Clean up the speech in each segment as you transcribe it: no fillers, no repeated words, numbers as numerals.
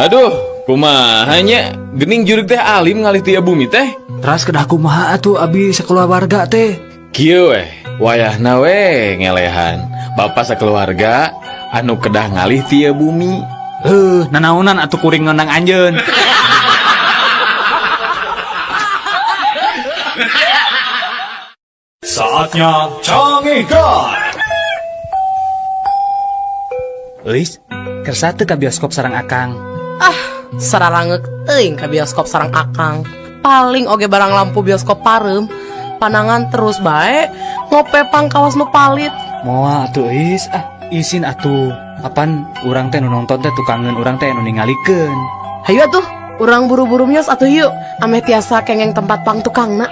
Aduh, kumaha nya geuning jurig teh alim ngalih ti bumi teh. Teras kedah kumaha atuh abi sakeluarga teh? Kieu weh, wayahna we ngelehan. Bapak sakeluarga anu kedah ngalih ti bumi. Heuh, nanaonan atuh kuring ngondang anjeun. Saatnya Cangehgar. Euis, kersa teu ka bioskop sareng Akang? Ah, sararangeuk teuing ka bioskop sareng Akang. Paling oge barang lampu bioskop pareum, panangan terus bae ngope pangkawas nu palit. Moal atuh Euis, ah isin atuh. Apan urang teh nu nonton teh tukangeun urang teh nu ningalikeun. Hayu atuh, urang buru-buru mios atuh yuk, ameh tiasa kengeng tempat pang tukangna.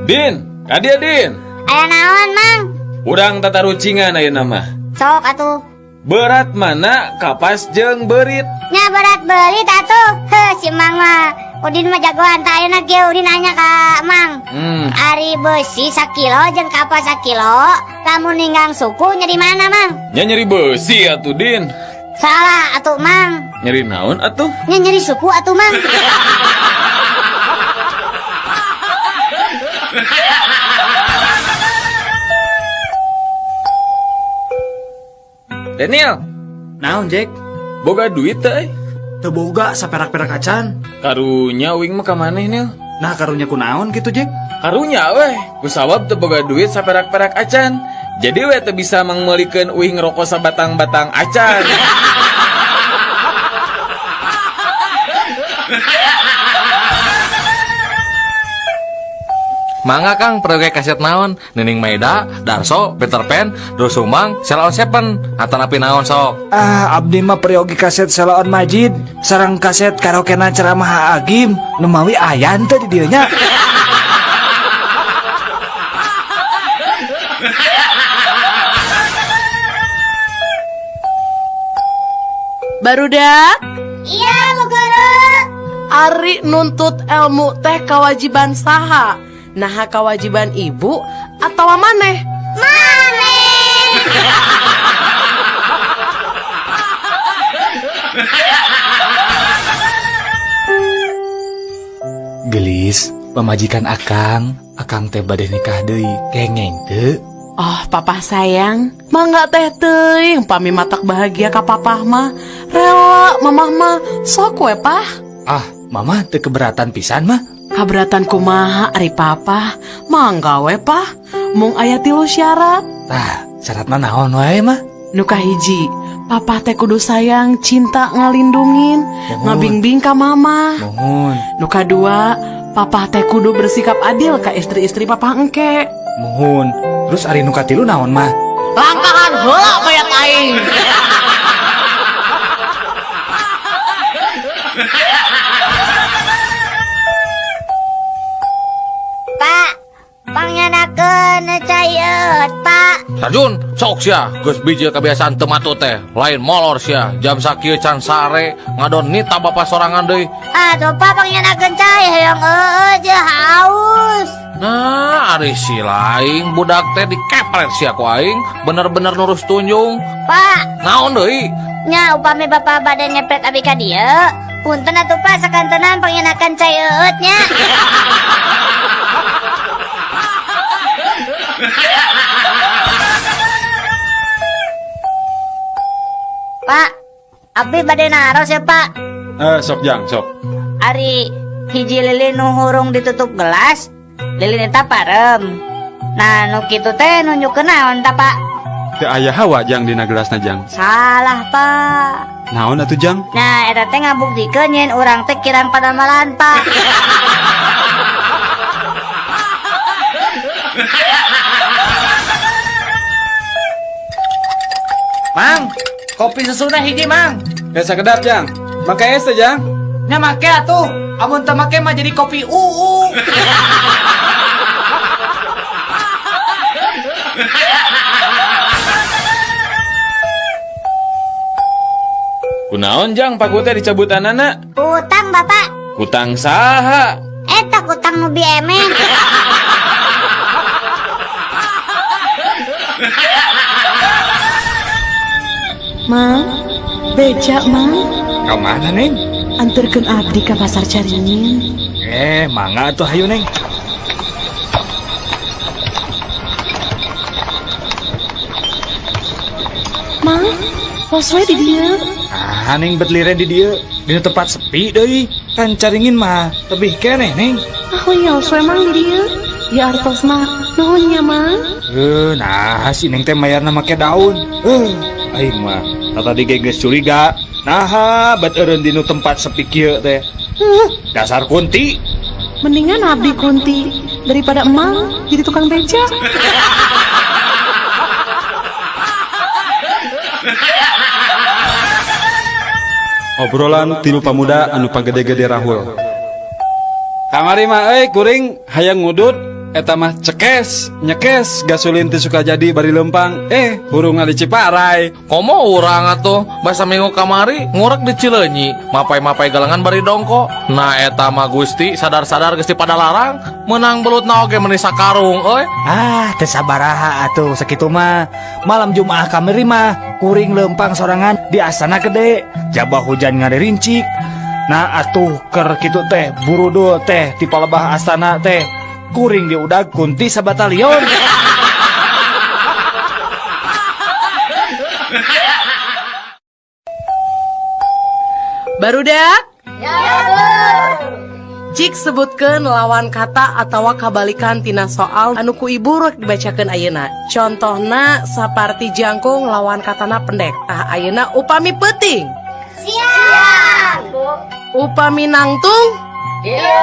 Din, kadia Din. Aya naon, Mang? Urang tatarucingan ayeuna mah. Sok atuh. Berat mana kapas jeung beurit? Nya berat beurit atuh. Heuh, si Mang mah. Udin mah jagoan tah ayeuna kieu Udin nanya ka Mang. Ari beusi sakilo jeung kapas sakilo, lamun ninggang suku nyeri mana, Mang? Nya nyeri beusi atuh, Din. Salah atuh, Mang. Nyeri naon atuh? Nya nyeri suku atuh, Mang. Daniel, Naon, Jack? Boga duit teh? Teu boga saperak-perak acan. Karunya uing mah ka maneh, Nil. Nah, karunya kunaon gitu, Jack? Karunya weh, kusabab teu boga duit saperak-perak acan. Jadi weh teu bisa mangmeulikeun uing rokok sabatang-batang acan. Mangga Kang, proyek kaset naon? Nining Meida, Darso, Peter Pan, Doel Sumbang, Sheila on Seven, atanapi naon sok? Ah, abdi mah peryogi kaset Sheila on Majid, sareng kaset karaokena ceramah Agim, nu mawi aya teu di dieu nya. Barudak? Iya, Bu Guru. Ari nuntut ilmu teh kewajiban saha? Naha kewajiban ibu atau maneh? Maneh. Gelis, pamajikan Akang, Akang teh bade nikah deui, kengeng teu? Oh, papa sayang, mangga teh teuing pami matak bahagia ka papah mah. Rela mamah mah, sok we pah. Ah, mamah teu keberatan pisan mah. Kaberatan kumaha ari papa? Mangga we pah. Mung aya 3 syarat. Tah, syaratna naon wae mah? Nu kahiji, papa teh kudu sayang, cinta, ngalindungin, Mohon. Ngabingbing ka mama. Mohon. Nu kadua, papa teh kudu bersikap adil ka istri-istri papa engke. Mohon. Terus ari nu katilu naon mah? Langkahan heula mayat aing. Pak, pangyanakeun cai eut, Pak. Sarjun, sok sia, geus bijil kebiasaan teu matut teh. Lain molor sia, jam sakieu can sare, ngadon nita bapa sorangan deui. Aduh, Pak, pangyanakeun cai hoyong eueuh jeung haus. Nah, ari si laing budak teh dikepret sia ku aing, bener-bener nurus tunjung. Pak, Naon deui? Nya upami bapa bade ngepret abi ka dieu, punten atuh Pak sakantenan pangyanakeun cai eueut nya. Pak, abdi bade naros ya Pak. Sok jang, sok. Ari hiji lilin nu hurung ditutup gelas, lilin eta parem. Nah, nu kitu teh nunjukkeun naon ta Pak? Teu aya hawa jang dina gelasna jang. Salah Pak. Naon atuh jang? Nah, eta teh ngabuktikeun nyen urang teh kirang padamalan Pak. Mang, kopi susuna hiji Mang. Ya sakedap jang. Make es teh jang. Nya make atuh. Amun teu make mah jadi kopi UU. Kunaon jang paku teh dicabutanana? Utang Bapak. Utang saha? Eta kutang nu biemen. Mang, beja Mang. Ka mana, Neng? Anterkeun abdi ka pasar Caringin. Mangga atuh hayu, Neng. Mang, pos we di dieu. Ah, Neng bet liren di dieu. Dina tempat sepi deui. Kan Caringin mah tebih keneh, Neng. Ah, wios we Mang di dieu. Ya artosna nuhun nya, Mang. Nah si Neng teh mayarna make daun. Aing mah tadi ge geus curiga. Naha bet eureun dinu tempat sepi kieu teh. Dasar kunti. Mendingan abdi kunti daripada emang jadi tukang beca. Obrolan tilu pamuda anu pagede-gede rahul. Kamari mah euy kuring hayang ngudut eta mah cekes nyekes gasolin teh suka jadi bari lempang hurungna di Ciparai. Komo urang atuh basa minggu kamari ngurek di Cileunyi mapai-mapai galengan bari dongko. Nah eta mah Gusti sadar-sadar geus dipadalarang meunang belutna oge meuni sakarung euy. Ah teu sabaraha atuh sakitu mah. Malam Jumaah kamari mah kuring lempang sorangan di Astana Gede jabah hujan ngaririncik. Nah atuh ker kitu teh burudul teh ti palebah astana teh kuring diudag kunti sabatalion. Barudak? Ya, Bu. Cik sebutkeun lawan kata atawa kabalikan tina soal anu ku ibu rek dibacakeun ayeuna. Contohna saparti jangkung lawan katana pendek. Tah ayeuna upami peuting. Siap, Bu. Upami nangtung? Iya,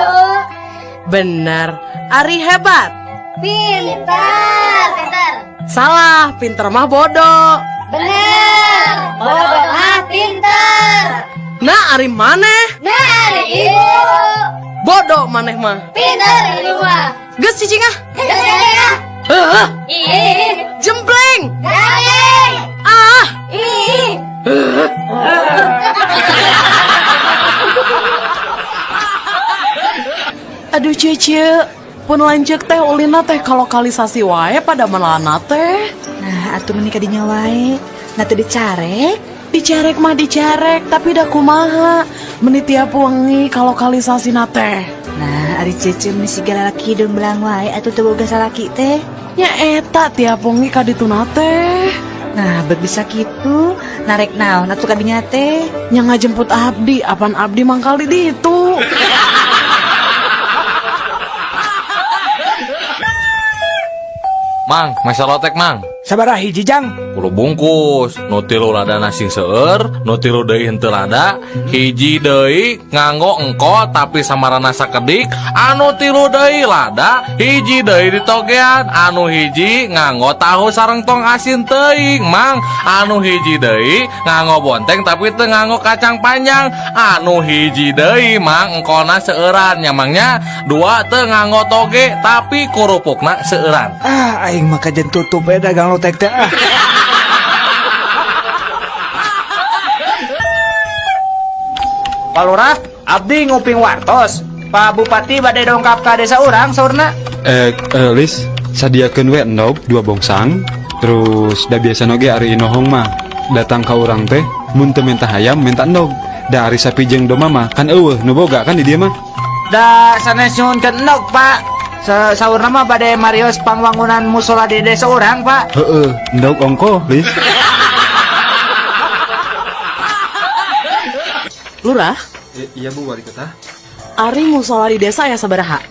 Bu. Bener. Ari hebat. Pinter. Pinter. Salah, pinter mah bodoh. Bener. Bodoh mah pinter. Nah, ari maneh? Nah, ari ibu. Bodoh maneh mah. Pinter ibu mah. Geus cicing ah. Geus cicing ah. Heuh. Ih. Jempleng. Garing. Ah. Ih. Aduh cece, pun lanjut teh ulina teh kalokalisasi wae pada melana teh. Nah, atuh menikah dinya wae. Nah teu dicarek. Dicarek mah dicarek, tapi da kumaha. Meni tiap wengi kalokalisasina teh. Nah, ari cece meni siga lalaki hideung belang wae atuh teu boga salaki teh. Nya eta tiap wengi ka dituna teh. Nah, bet bisa kitu, narek naon atuh ka dinya teh. Nya ngajemput abdi, apan abdi mangkal di ditu. Mang, masa lotek mang. Sabaraha hiji jang? 10 bungkus, nu tilu ladana sing seueur, nu tilu deui henteu lada, hiji deui nganggo engko tapi samarana sakedik, anu tilu deui lada, hiji deui ditogean, anu hiji nganggo tahu sareng tong asin teuing, mang, anu hiji deui nganggo bonteng tapi teu nganggo kacang panjang, anu hiji deui mang engkona seueuran nya mangnya, dua teu nganggo toge tapi kurupukna seueuran. Ah, aing mah kajen tutup we dagang lotek teh ah. Pak Lurah, abdi nguping wartos. Pak Bupati bade dongkap ka desa urang saurna. Lis, sadiakeun we endog 2 bongsang. Terus da biasa oge ari inohong mah datang ka urang teh mun teu minta hayam minta endog. Da ari sapi jeung domba mah kan eueuh nu boga kan di dieu mah. Da sanes nyuhunkeun endog, Pak. Saurna mah bade marios pangwangunan musola di desa urang, Pak. Heeh, endog ongko, Lis. Lurah? Iya Bu Wali Kota. Ari musola di desa ya sabaraha?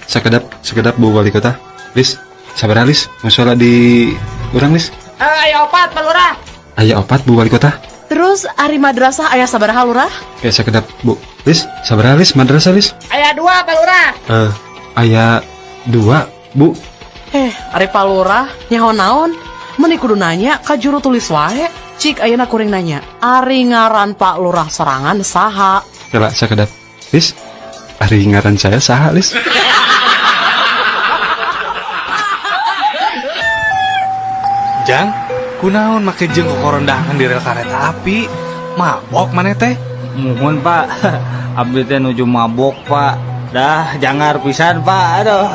Sekedap Bu Wali Kota. Lis, sabaraha Lis? Musola di urang Lis? Aya opat Pak Lurah. Aya opat Bu Wali Kota. Terus ari madrasah aya sabaraha Lurah? Oke, sekedap Bu. Lis, sabaraha Lis madrasah Lis? Aya 2 Pak Lurah. Aya 2 Bu. Ari Pak Lurah nyaho naon? Meni kudu nanya ka juru tulis wae. Cik ayeuna kuring nanya, ari ngaran Pak Lurah sorangan saha? Coba sakedap. Lis, ari ngaran saya saha, Lis? Jang, kunaon make jeung kokorondangan di rel kareta api? Mabok maneh teh? Muhun Pak, abdi teh nuju mabok Pak. Dah jangar pisan Pak, aduh.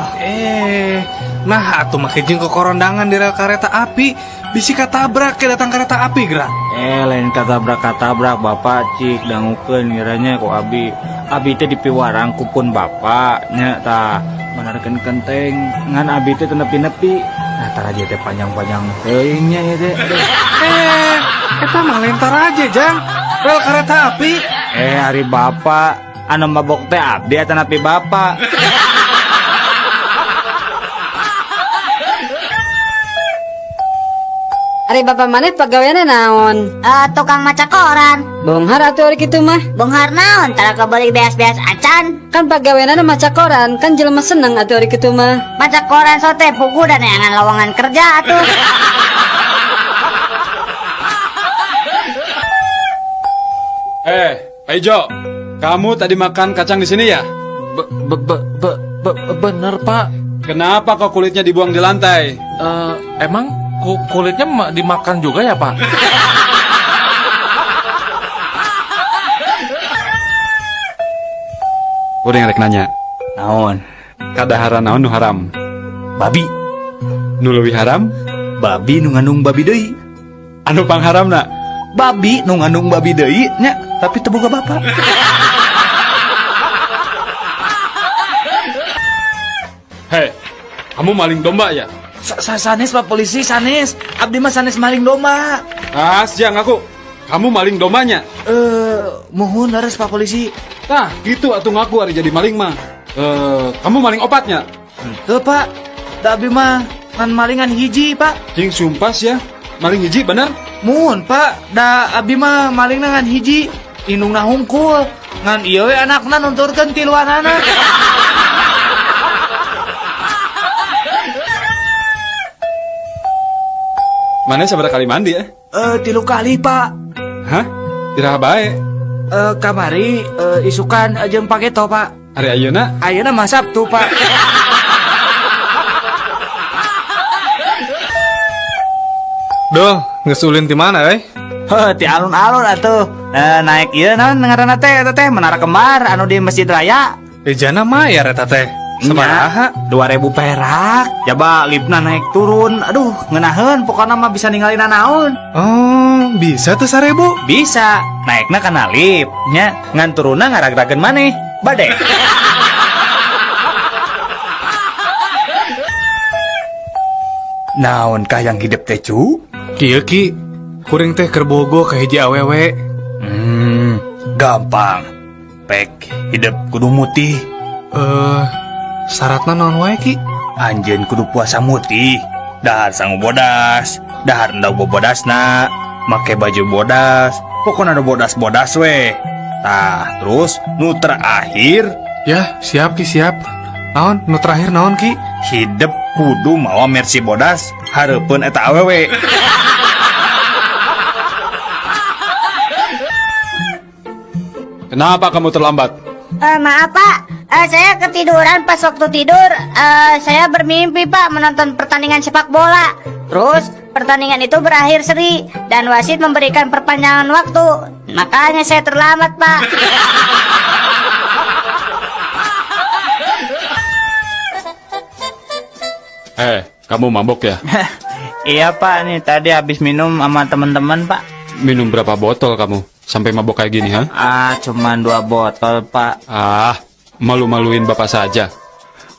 Nah atuh make jeung kokorondangan di rel kereta api, bisi katabrak ke datang kereta api gerak. Lain katabrak-katabrak Bapak cik dangukeun ngiranya ku abi. Abi teh dipiwarang ku pun bapak nya tah manarkeun kenteng ngan abi teh teu nepi-nepi. Nah taraje teh panjang-panjang teuing nya ieu teh. Aduh. Eta mah lain taraje jang, rel kereta api. Hari bapak anu mabok teh abdi atanapi bapak. Ari bapak maneh pagaweanna naon? Tukang maca koran. Bonghar atuh ari kitu mah. Bonghar naon? Tara kabeli beas-beas acan. Kan pagaweanna maca koran, kan jelema seneng atuh ari kitu mah. Maca koran sote pugu dan neangan lowongan kerja atuh. Pak Ijo, kamu tadi makan kacang di sini ya? Bener Pak. Kenapa kok kulitnya dibuang di lantai? Emang kulitnya dimakan juga ya Pak? Udah yang rek nanya. Naon? Kadaharan naon nu haram? Babi. Nu leuwih haram? Babi nu ngandung babi deui. Anu pangharamna? Babi nu ngandung babi deui nya, tapi teu boga bapak. Hei, kamu maling domba ya? Sanes Pak Polisi, sanes. Abdi mah sanes maling domba. Ah, siang aku. Kamu maling dombanya? Muhun leres Pak Polisi. Tah, gitu atuh ngaku ari jadi maling mah. Kamu maling opatnya? Henteu Pak. Da abdi mah ngan malingan hiji Pak. Cing sumpah ya, maling hiji bener? Muhun Pak, da abdi mah malingna ngan hiji, indungna hungkul. Ngan ieu we anakna nunturkeun tiluanana. Mana sabaraha kali mandi ya? 3 kali Pak. Hah? Tiraha bae? Kamari isukan jeung paketo Pak. Hari ayeuna? Ayeuna mah Sabtu Pak. Duh, geus ulin ti mana euy? Heuh, ti alun-alun atuh. Naik ieu naon ngaranna teh eta teh Menara Kembar anu di Masjid Raya. Jana mayar eta teh. Sabaraha? 2000 perak. Jaba liftna naik turun. Aduh, ngeunaheun pokona mah bisa ningali nanaon. Oh, bisa tuh 1000? Bisa. Naikna kana lift nya, ngan turunna ngaragrageun maneh. Bade. Naon kah yang hidup teh cu? Kieu ki, kuring teh keur bogo ka hiji awewe. Gampang. Pek hidup kudu mutih. Syaratna naon wae ki? Anjeun kudu puasa mutih, dahar sangu bodas, dahar endog bobodasna, make baju bodas, pokona nu bodas-bodas we. Tah, terus nu terakhir. Ya, siap ki, siap. Naon nu terakhir naon ki? Hidup kudu mawa mercy bodas hareupeun eta awewe. Kenapa kamu terlambat? Maaf Pak, saya ketiduran pas waktu tidur. Saya bermimpi Pak menonton pertandingan sepak bola. Terus pertandingan itu berakhir seri dan wasit memberikan perpanjangan waktu. Makanya saya terlambat Pak. Kamu mabok ya? Iya Pak, nih tadi habis minum sama teman-teman Pak. Minum berapa botol kamu sampai mabok kayak gini, ha? Ah, cuman 2 botol Pak. Ah, malu-maluin bapak saja.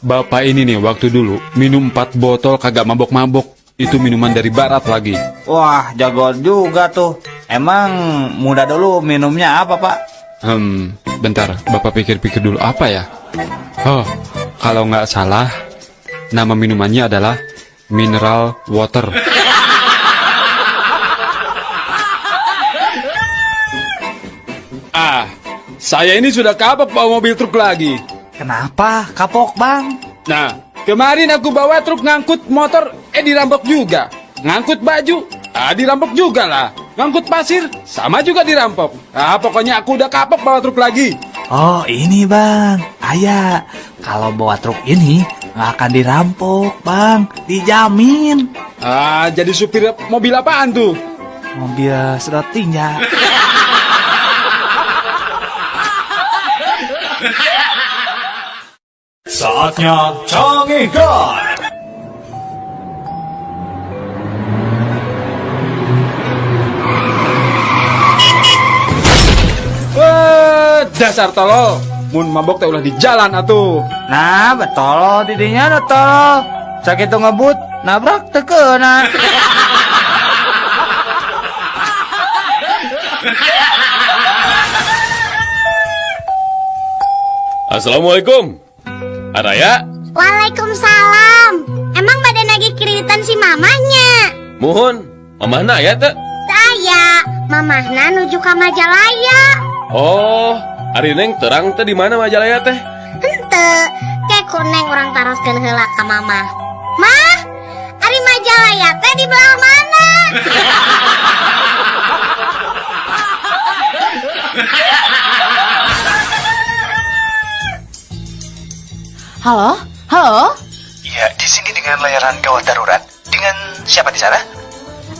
Bapak ini nih waktu dulu minum 4 botol kagak mabok-mabok. Itu minuman dari barat lagi. Wah, jago juga tuh. Emang muda dulu minumnya apa Pak? Bentar, bapak pikir-pikir dulu apa ya? Oh, kalau nggak salah nama minumannya adalah mineral water. Ah, saya ini sudah kapok bawa mobil truk lagi. Kenapa kapok bang? Nah, kemarin aku bawa truk ngangkut motor, dirampok juga. Ngangkut baju, dirampok juga lah. Ngangkut pasir, sama juga dirampok. Ah, pokoknya aku udah kapok bawa truk lagi. Oh, ini bang, ayah. Kalau bawa truk ini nggak akan dirampok bang, dijamin. Ah, jadi supir mobil apaan tuh? Mobil sedot tinja. Saatnya Cangehgar. Weh, dasar tolol. Mun mabok teh ulah di jalan atuh. Nah, betul tidinya tolol. Sakitu ngebut, nabrak teu keuna. Assalamualaikum. Araya? Waalaikumsalam. Emang badan lagi kreditan si mamanya? Muhun, mamahna aya teu? Teu aya, mamahna nuju ka Majalaya. Oh, ari Neng terang teh di mana Majalaya teh? Henteu, ke ku Neng urang taroskeun heula ka mamah. Mah, ari Majalaya teh di belah mana? Halo? Halo? Ya, di sini dengan layanan gawat darurat. Dengan siapa di sana?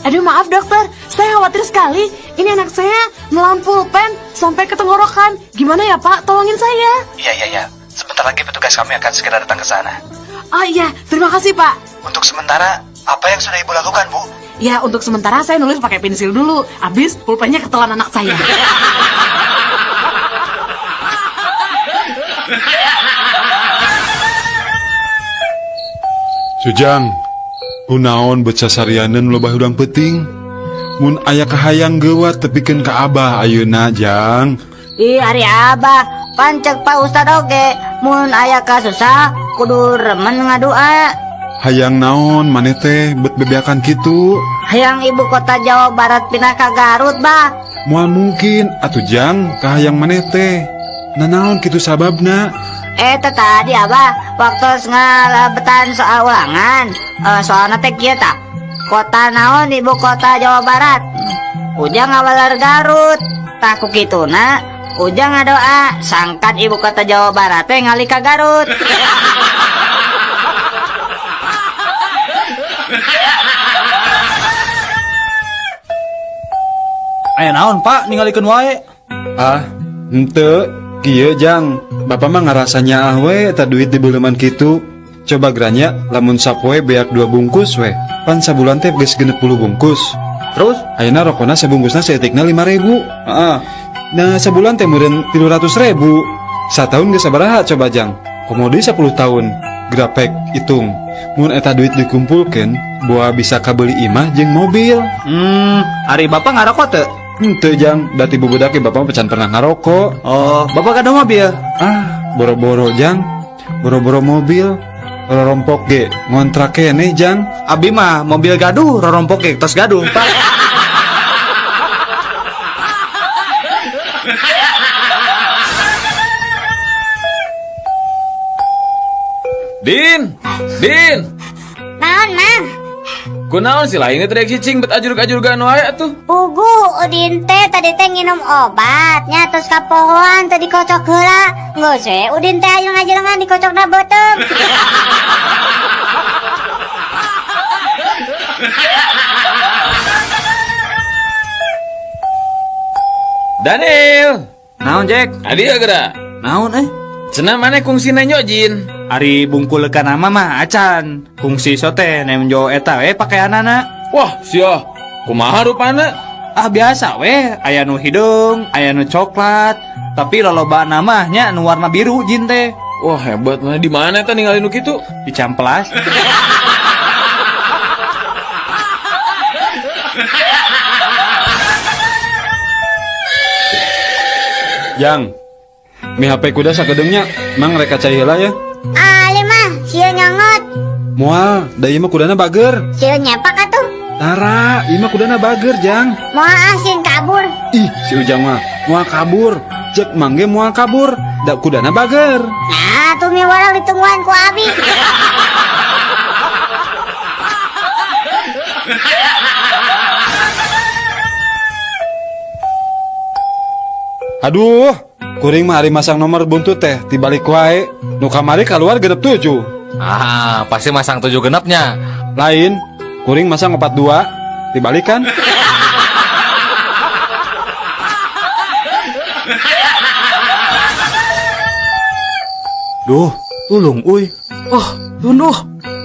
Aduh, maaf dokter, saya khawatir sekali. Ini anak saya nelan pulpen sampai ke tenggorokan. Gimana ya Pak? Tolongin saya. Iya, iya, iya. Sebentar lagi petugas kami akan segera datang ke sana. Oh iya, terima kasih Pak. Untuk sementara, apa yang sudah Ibu lakukan, Bu? Ya, untuk sementara saya nulis pakai pensil dulu. Habis pulpennya ketelan anak saya. Sujang, kunaon bet sasarianeun loba hudang peuting? Mun aya kahayang geuwat tepikeun ka Abah ayeuna, Jang. Ih, ari Abah, pancek Pak Ustad oge, mun aya kasusah kudu remen ngadua. Hayang naon maneh teh bet bebeakan kitu? Hayang ibu kota Jawa Barat pindah ka Garut, Bah. Moal mungkin atuh Jang kahayang maneh teh. Nanaon kitu sababna? Eta tadi Abah waktu ngalabetan soal ulangan, soalna teh kieu tah. Kota naon ibu kota Jawa Barat? Ujang ngawaler Garut. Tah ku kituna Ujang ngadoa sangkan ibu kota Jawa Barat teh ngalih ka Garut. Aya naon Pak ningalikeun wae? Ah, henteu kieu Jang. Bapak mah ngarasa nyaah we eta duit dibeuleman kitu. Coba geranya lamun sapoe beak 2 bungkus we. Pan sabulan teh geus 60 bungkus. Terus ayeuna rokona sabungkusna saeutikna 5.000. Heeh. Nah, sabulan teh meureun 300.000. Sataun geus sabaraha coba Jang? Komo deui 10 tahun. Grapek hitung. Mun eta duit dikumpulkeun, boa bisa kabeuli imah jeung mobil. Ari bapak ngarokok teu? Henteu Jang, da ti bubudak ge bapak mah can pernah ngarokok. Oh, bapak gaduh mobil? Ah, boro-boro Jang. Boro-boro mobil. Rorompok ge ngontrak keneh Jang. Abi mah mobil gaduh, rorompok ge tos gaduh, Pak. Din, Din. Naon, Mang? Kunaon si lain teh rek cicing bet ajurug-ajurugan wae atuh. Pugu Udin teh tadi teh nginum obat nya terus kapohoan teh dikocok heula. Geus we Udin teh aya ngajelengan dikocokna beuteung. Daniel. Naon, Jack? Adi geura. Naon eh? Cenah maneh kungsi nenyo jin. Ari bungkul ka nama mah acan. Kungsi sote nemjo eta we pakaianana. Wah, sia. Kumaha rupana? Ah biasa we, aya nu hideung, aya nu coklat. Tapi lolobana mah nya nu warna biru jin teh. Wah, hebat mana di mana eta ningali nu kitu? Di Camplas. Jang, mi HP kuda sakedeungnya, mang reka cai heula ya. Ali mah, sieun nyongot. Moal, da ieu mah kudana bager. Sieun nyepak atuh. Tara, ieu mah kudana bager, Jang. Moal ah sieun kabur. Ih, si Ujang mah moal kabur. Cek mang ge moal kabur, da kudana bager. Nah, tuh mi warang ditungguan ku abi. Aduh, kuring mah ari masang nomor buntut teh tibalik wae. Nu kamari keluar genep 7. Ah, pasti masang 7 genepnya. Lain, kuring masang 42, dibalikan. Duh, Tulung uy. Oh, tunduh.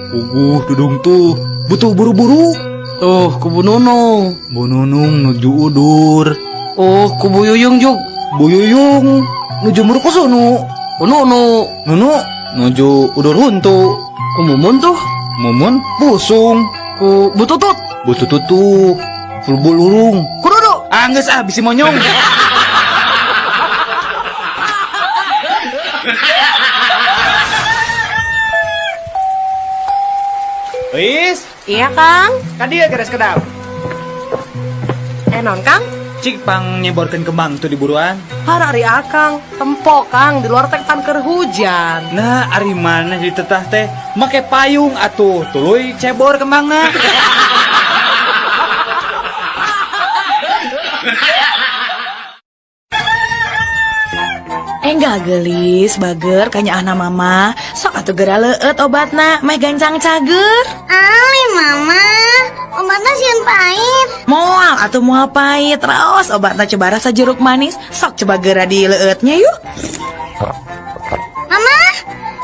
Puguh dudung tuh butuh buru-buru. Tuh, ku Bu Nunung. Bu Nunung nuju udur. Oh, ku Bu Yuyung jug. Bu Yuyung nuju murkusunu. Ku Nunu. Nunu nuju udur huntu. Ku Mumun tuh. Mumun pusung. Ku Bu Tutut. Bu Tutut tuh fulbul urung. Ku Dudu. Anggeus ah bisi monyong. Wis, Iya, Kang. Kadieu garis kedap. Eh, non, Kang? Cik pang nyeborkeun kembang tuh di buruan. Har ari Akang, tempo Kang, di luar teh pan keur hujan. Nah, ari mana ditetah teh make payung atuh, tuluy cebor kembangna. Enggak gelis, bager kanyaahna mama. Sok atuh geura leueut obatna, meh gancang cager. Ali mama, obatnya sieun pahit. Moal atuh moal pahit, raos obatna coba rasa jeruk manis. Sok coba geura dileueutnya yuk. Mama,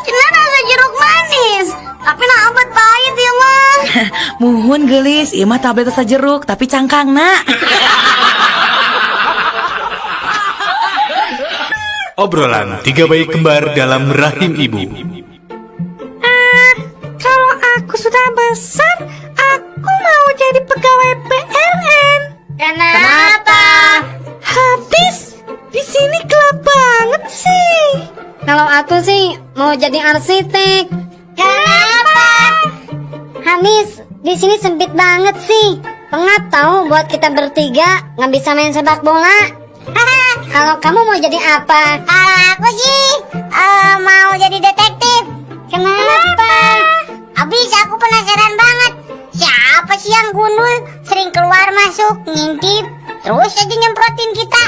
cenah rasa jeruk manis. Tapi nah obat pahit ya mah. Muhun gelis, ieu mah tablet rasa jeruk tapi cangkangna. Obrolan tiga bayi kembar dalam rahim ibu. Kalau aku sudah besar, aku mau jadi pegawai PLN. Kenapa? Habis di sini gelap banget sih. Kalau aku sih mau jadi arsitek. Kenapa? Habis di sini sempit banget sih. Pengap tahu buat kita bertiga nggak bisa main sepak bola. Kalau kamu mau jadi apa? Kalau aku sih mau jadi detektif. Kenapa? Habis aku penasaran banget. Siapa sih yang gundul sering keluar masuk ngintip terus aja nyemprotin kita.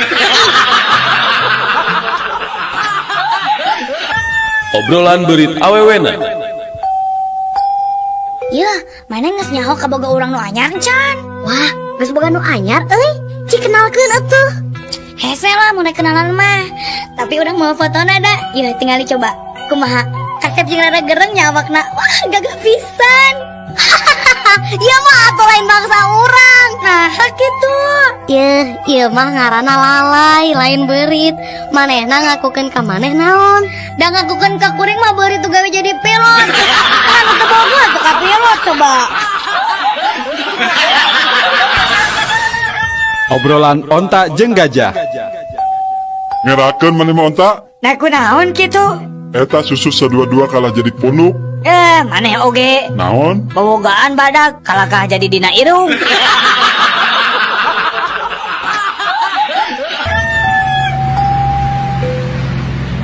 Obrolan beurit awewena. Yeuh, mana geus nyaho kaboga urang nu anyar can? Wah, geus boga nu anyar euy. Cik kenalkeun atuh. Hese lah mun kenalan mah. Tapi urang mau fotona da. Yeuh, tinggal dicoba. Kumaha? Kasep jeung rada gereng nya awakna. Wah, gagah pisan. Ieu mah atuh lain bangsa urang. Nah, kitu. Yeuh, ieu mah ngaranna lalai, lain beurit. Manehna ngakukeun ka maneh naon? Da ngakukeun ka kuring mah beurit tuh gawe jadi pilot. Kan teu boga atuh ka pilot coba. Obrolan onta jeung gajah. Ngerakeun maneh mah onta? Nah, kunaon kitu? Eta susu sadua-dua kalah jadi punuk. Maneh oge. Naon? Bobogaan badak kalakah jadi dina irung.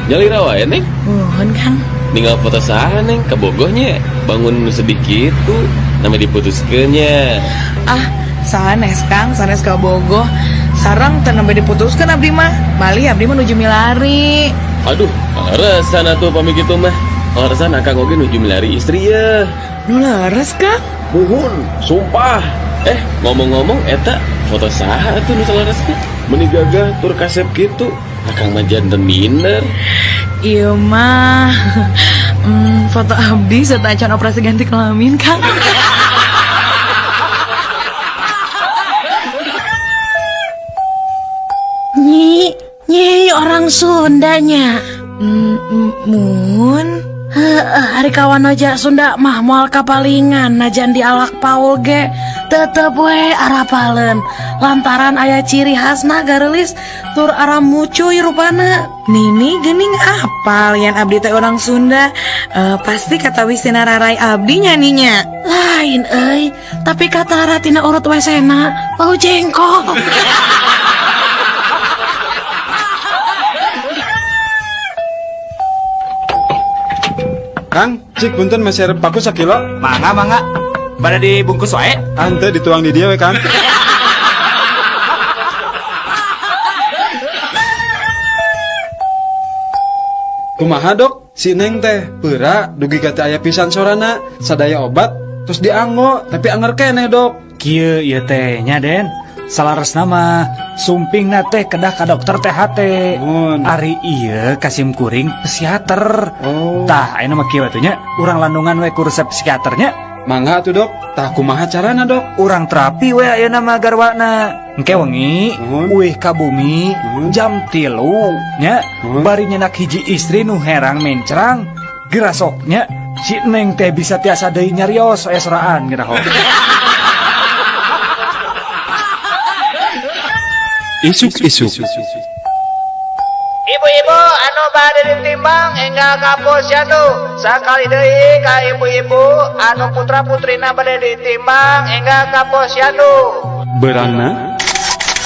Nyalira wae, Neng. Muhun, Kang. Ninggal foto saha, Neng, kabogohnya. Bangun nu sedih kitu, nama diputuskeun nya. Ah, sanes Kang, sanes kabogoh. Sareng teu nembe diputuskeun abdi mah. Malih abdi mah nuju milari. Aduh, kaleresan atuh pami kitu mah. Kaleresan akang oge nuju milari istri ya. Nu leres, Kang? Muhun, sumpah. Ngomong-ngomong eta foto saha atuh nu saleresna? Meuni gagah tur kasep kitu. Akang mah janten minder. Ieu mah foto abdi sateuacan operasi ganti kelamin, Kang. Nyi, nyi orang Sundanya. Mun. Heeh, ari kawan aja Sunda mah moal kapalingan najan dialak Paul ge tetep we arapaleun lantaran aya ciri khasna gareulis tur ara mucuy rupana. Nini geuning apal yan abdi teh orang Sunda, pasti kata wisina rarai abdi nya ninya. Lain euy, tapi kata tina urut wesena bau jengkol. Kang, cik punten meser paku sakilo. Mangga mangga. Bada dibungkus wae. Ante dituang di dia we, Kang. Kumaha dok, si Neng teh peura dugi ka teu aya pisan sorana, sadaya obat terus dianggo tapi anger keneh dok. Kieu ieu teh nya Den. Salaresna mah sumpingna teh kedah ka dokter THT. Ari ieu ka sim kuring psikiater. Oh. Tah, ayeuna mah kieu atuh nya, urang landungan we ku resep psikiaternya. Mangga atuh, Dok. Tah kumaha carana, Dok? Urang terapi we ayeuna mah garwana. Engke wengi uih ka bumi jam 3 nya, bari nyenak hiji istri nu herang mencrang gerasok nya, si Neng teh bisa tiasa deui nyarios aya soraan ngiraho. Isuk-isuk. Ibu-ibu anu bade ditimbang enggal ka posyandu. Sakali deui ka ibu-ibu anu putra-putrina bade ditimbang enggal ka posyandu. Berangna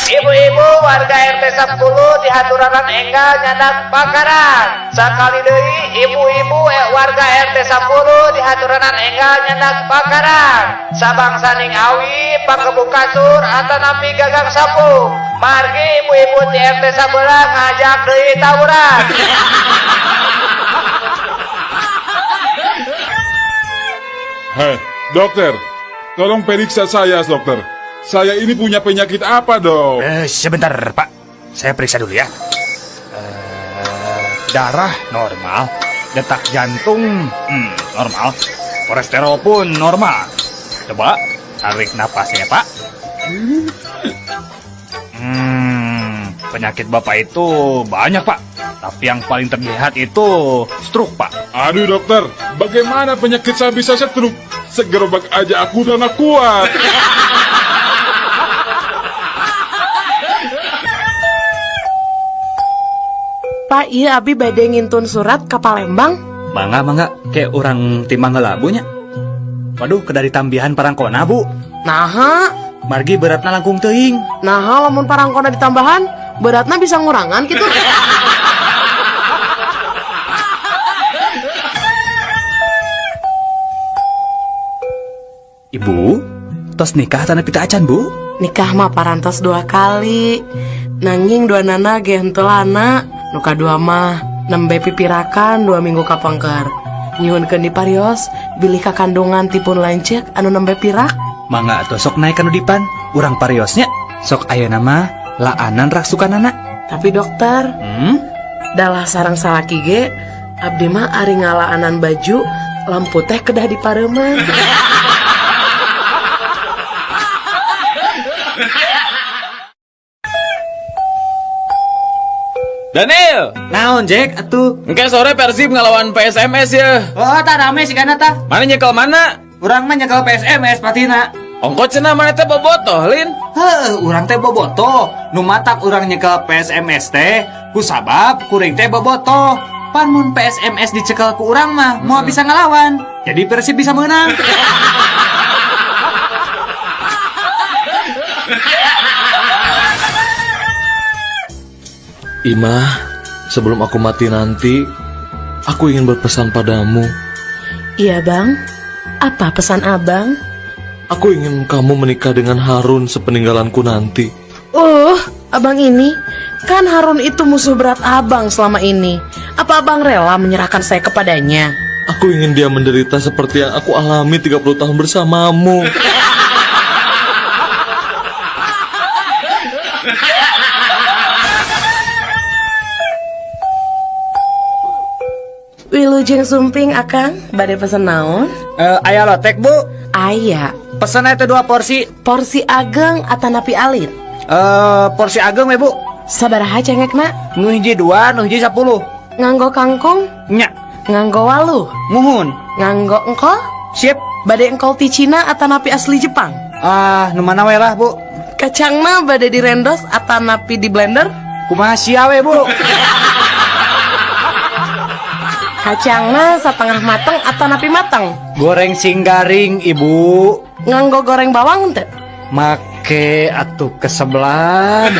Ibu-ibu warga RT 10 dihaturanan enggal nyandak bakaran. Sakali deui ibu-ibu warga RT 10 dihaturanan enggal nyandak bakaran. Sabangsaning awi pakebu kasur atanapi gagang sapu. Margi ibu-ibu di RT 11 ngajak deui tawuran. Hei, dokter, tolong periksa saya, dokter. Saya ini punya penyakit apa, Dok? Sebentar, Pak. Saya periksa dulu ya. Darah normal, detak jantung normal, kolesterol pun normal. Coba tarik napasnya, Pak. Penyakit Bapak itu banyak, Pak. Tapi yang paling terlihat itu stroke, Pak. Aduh, dokter, bagaimana penyakit saya bisa stroke? Segerobak aja aku udah nggak kuat. Pak, iya abi bade ngintun surat ke Palembang. Mangga, mangga, kayak orang timbang heula, Bu, nya. Waduh, kedari tambihan parangkona, Bu. Naha? Margi beratna langkung teuing. Naha lamun parangkona ditambahan, beratna bisa ngurangan gitu. Ibu, tos nikah tanah pita acan, Bu? Nikah mah parantos 2 kali. Nanging dua nana ge henteu lana. Nu kadua mah nembe pipirakan 2 minggu kapengker. Nyuhunkeun diparios bilih kakandungan tipun lanceuk anu nembe pirak. Mangga atuh sok naik kanu dipan, urang pariosnya. Sok ayeuna mah laanan raksukanana. Tapi dokter, dalah sarang salaki ge abdi mah ari ngalaanan baju lampu teh kedah dipareuman. Daniel, naon Jack atuh? Engke sore Persib ngelawan PSMS ya. Oh, tak rame sih kana tah. Mana nyekel mana? Urang mah nyekel PSMS patina. Ongko cenah mana teh bobotoh, Lin? Heuh, urang teh bobotoh. Nu matak urang nyekel PSMS teh ku sabab kuring teh bobotoh. Pan mun PSMS dicekel ku urang mah moal bisa ngelawan. Jadi Persib bisa menang. Imah, sebelum aku mati nanti, aku ingin berpesan padamu. Iya bang, apa pesan abang? Aku ingin kamu menikah dengan Harun sepeninggalanku nanti. Abang ini, kan Harun itu musuh berat abang selama ini. Apa abang rela menyerahkan saya kepadanya? Aku ingin dia menderita seperti yang aku alami 30 tahun bersamamu. Wilujeng sumping akang, bade pesen naon? Aya lotek bu? Aya. Pesen eta 2 porsi. Porsi ageng atanapi alit? Porsi ageng we bu. Sabaraha cengekna? Nu hiji 2, nu hiji 10. Nganggo kangkung? Nya. Nganggo waluh? Muhun. Nganggo engkol? Sip. Bade engkol ti Cina atanapi asli Jepang? Ah, nu mana we lah bu. Kacangna bade direndos atanapi di blender? Kumaha sia we bu? Kacangna setengah mateng atanapi mateng? Goreng sing garing ibu. Nganggo goreng bawang teu? Make atuh kesebelan.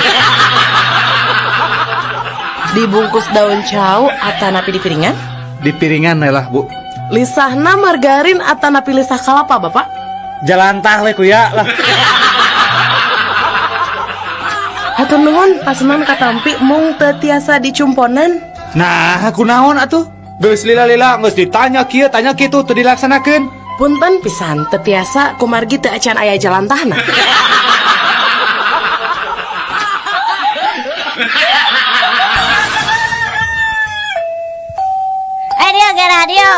Dibungkus daun cau atanapi di piringan? Di piringan lah bu. Lisahna margarin atanapi lisah kalapa bapak? Jalantah we kuya lah. Hatur nuhun pasenan katampi mung teu tiasa dicumponan. Nah, kunaon atuh? Geus lila-lila geus ditanya kieu tanya kitu teu dilaksanakeun. Punten pisan teu tiasa kumargi teu acan aya jalantahna. di radio.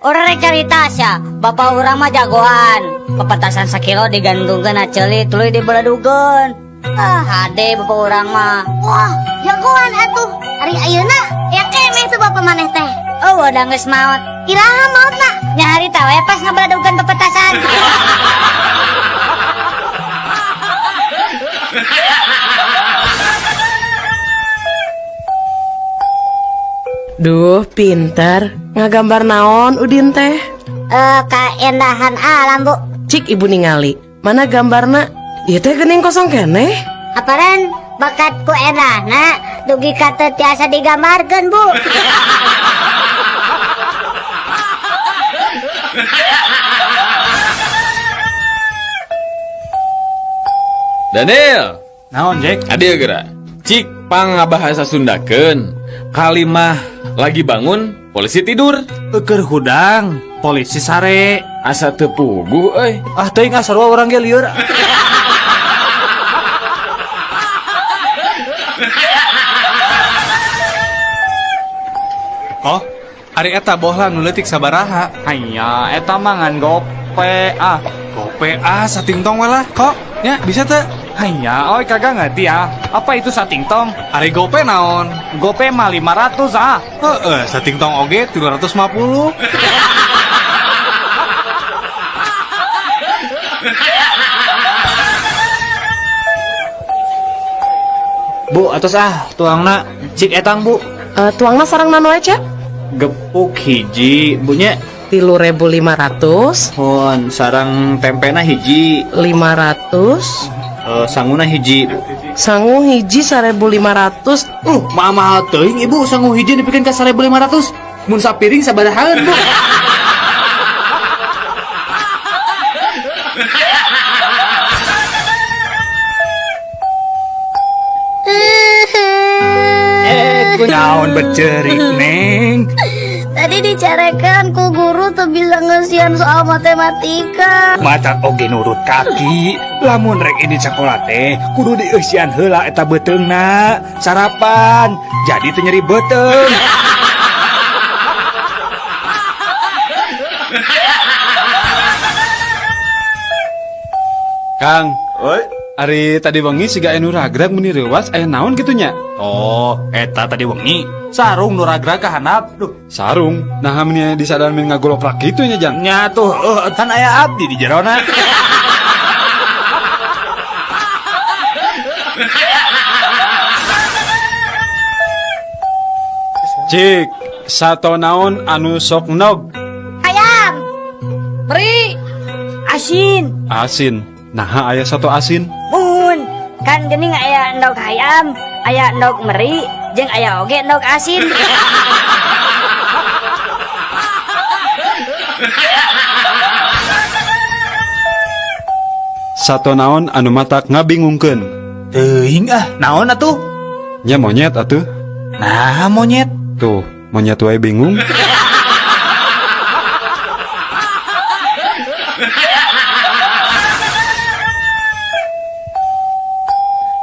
Urang rek carita sia, bapak urang mah jagoan. Pepetasan sakilo digantungkeun na ceuli tuluy dibeledugeun. Ah, hade bapak urang mah. Wah, jagoan atuh. Ari ayeuna ya keneh tuh bapak maneh teh. Oh, udah geus maot. Iraha maotna? Nya harita we pas ngabeledugeun pepetasan. Duh, pinter. Ngagambar naon Udin teh? Kaendahan alam, Bu. Cik ibu ningali. Mana gambarna? Ieu teh geuning kosong keneh. Aparan bakat ku endahna dugi ka teu tiasa digambarkeun, Bu. Daniel. Naon, Jack? Adil geura. Cik pangabahasa Sundakeun. Kalimah lagi bangun, polisi tidur. Eukeur hudang, polisi sare. Asa teu puguh euy. Ah teuing ah sarua urang ge lieur. Oh, ari eta bohlam nu leutik sabaraha? Hanya eta mah ngan gope ah. Gope ah satingtong we lah kok. Nya bisa teu? Hanya, oi kagak ngerti ah. Apa itu satingtong? Ari gope naon? Gope mah 500 ah. Heeh, satingtong oge 350. Bu, atos ah tuangna cik etang, Bu. Tuangna sareng nano aja? Gepuk hiji, Bu nya. 3.500. Hon, sareng tempena hiji. 500. Sanguna hiji. Sangu hiji 1.500. Mahal teuing ibu sangu hiji dipikeun ka 1.500. Mun sapiring sabarahaan, Bu? Naon becerik, Neng? Tadi dicarekan ku guru tuh bisa ngesian soal matematika. Mata oge nurut kaki. Lamun rek ini sekolah teh kudu dieusian heula eta beuteungna. Sarapan jadi teu nyeri beuteung. Kang, oi, ari tadi wengi siga anu ragrag meni reuwas aya naon kitu nya? Oh, eta tadi wengi sarung nu ragrag ka handap. Duh, sarung. Nah, meni disadaran meni ngagoloprak kitu nya, Jang. Nya tuh, kan aya abdi di jerona. Cik, sato naon anu sok nog? Ayam. Meri. Asin. Asin. Nah, aya sato asin. Mun, kan geuning aya endog hayam, aya endog meri, jeung aya oge endog asin. Sato naon anu matak ngabingungkeun? Teuing ah, naon atuh? Nya monyet atuh. Nah, monyet. Tuh, monyet wae bingung.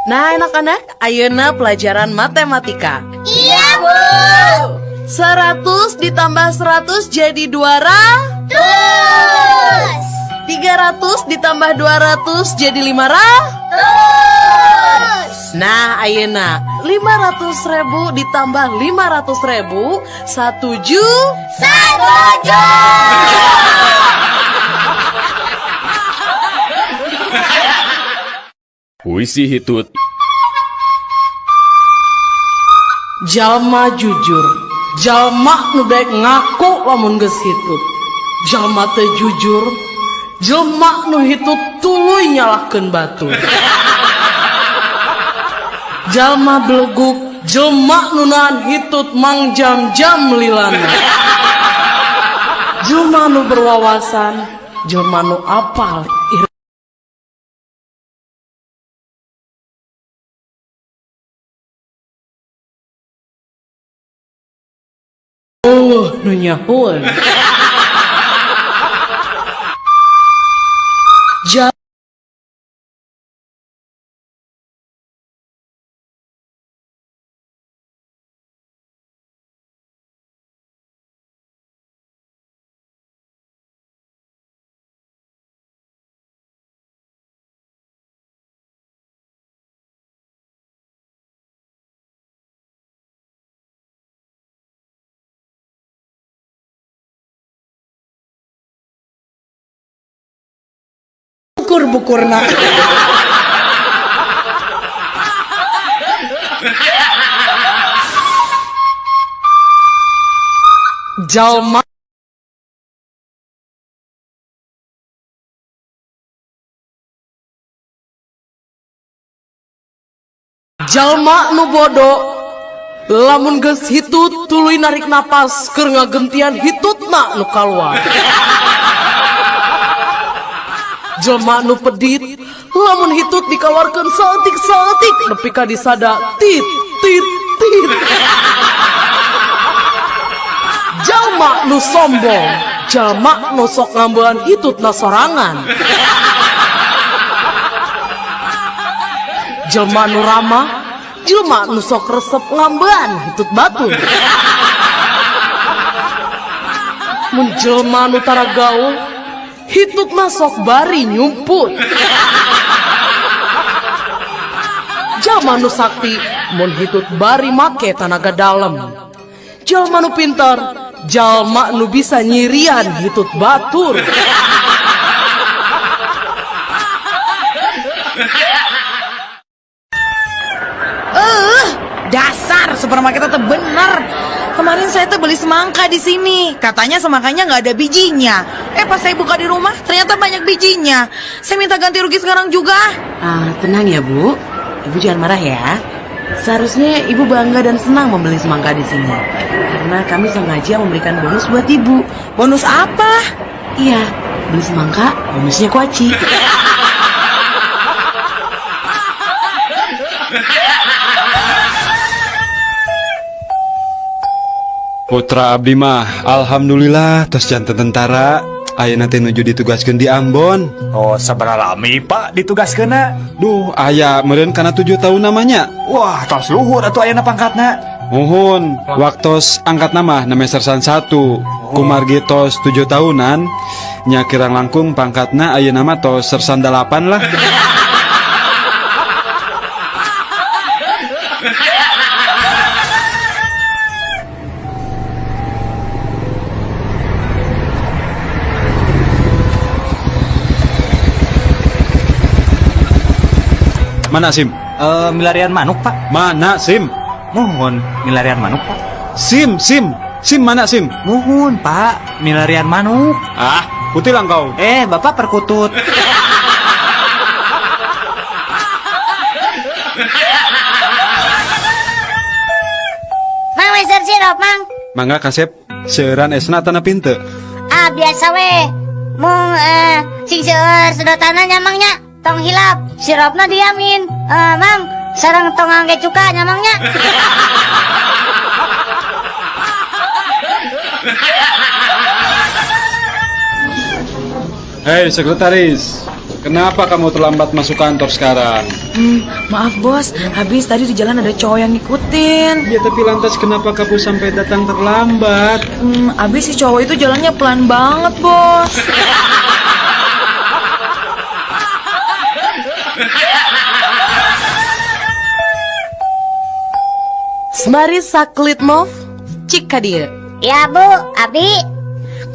Nah, anak-anak, ayeuna pelajaran matematika. Iya, Bu. 100 ditambah 100 jadi 200. 300 ditambah 200 jadi 500. Nah, ayeuna 500.000 ditambah 500.000 1 juta. 1 juta. Puisi hitut. Jalma jujur, jalma nu daek ngaku lamun geus hitut. Jalma teu jujur, jelma nu hitut tuluy nyalahkeun batur. Jalma beleguk, jelma nu nahan hitut mangjam-jam lilana. Jelma nu berwawasan, jelma nu apal nu nyahoan. Bukur-bukurna. Jalma Jalma nu bodo lamun geus hitut tuluy narik napas keur ngagentian hitutna nu kaluar. Jelma nu pedit lamun hitut dikaluarkeun saeutik-saeutik nepi ka disada tit tit tit. Jalma nu sombong, jalma nu sok ngambean hitutna sorangan. Jelma nu ramah, jelma nu sok resep ngambean hitut batur. Mun jelma nu tara gaul, hitutna sok bari nyumput. Jalma nu sakti, mun hitut bari make tanaga dalem. Jalma nu pintar, jalma nu bisa nyirian hitut batur. Dasar supermarket itu bener. Kemarin saya tuh beli semangka di sini. Katanya semangkanya nggak ada bijinya. Pas saya buka di rumah ternyata banyak bijinya. Saya minta ganti rugi sekarang juga. Tenang ya Bu. Ibu jangan marah ya. Seharusnya ibu bangga dan senang membeli semangka di sini. Karena kami sengaja memberikan bonus buat ibu. Bonus apa? Iya, beli semangka, bonusnya kuaci. Putra abdi mah alhamdulillah tos janten tentara. Ayeuna teh nuju ditugaskeun di Ambon. Oh, sabaraha lami Pak ditugaskeunna? Duh, aya meureun kana 7 tahun namanya. Wah, tos luhur atuh ayeuna pangkatna. Muhun, waktos angkat nama name sersan 1. Kumargi tos 7 tahunan, nya kirang langkung pangkatna ayeuna mah tos sersan 8 lah. Mana SIM? Milarian manuk Pak. Mana SIM? Mohon, milarian manuk Pak. SIM, SIM, SIM mana SIM? Mohon Pak, milarian manuk. Ah, putih lah kau. Bapak perkutut. Mang meser sirup, Mang. Mangga kasep, seueuran esna tanah pinte. Ah, biasa we. Mung sing seueur sedotanna nya Mang nya. Tong hilap, sirupna diamin. Mang, sareng tong angge cuka nya Mang nya. Hei sekretaris, kenapa kamu terlambat masuk kantor sekarang? Maaf bos, habis tadi di jalan ada cowok yang ngikutin. Ya tapi lantas kenapa kamu sampai datang terlambat? Habis si cowok itu jalannya pelan banget bos. Semari Saklitmov, cik kadieu. Ya Bu, abi.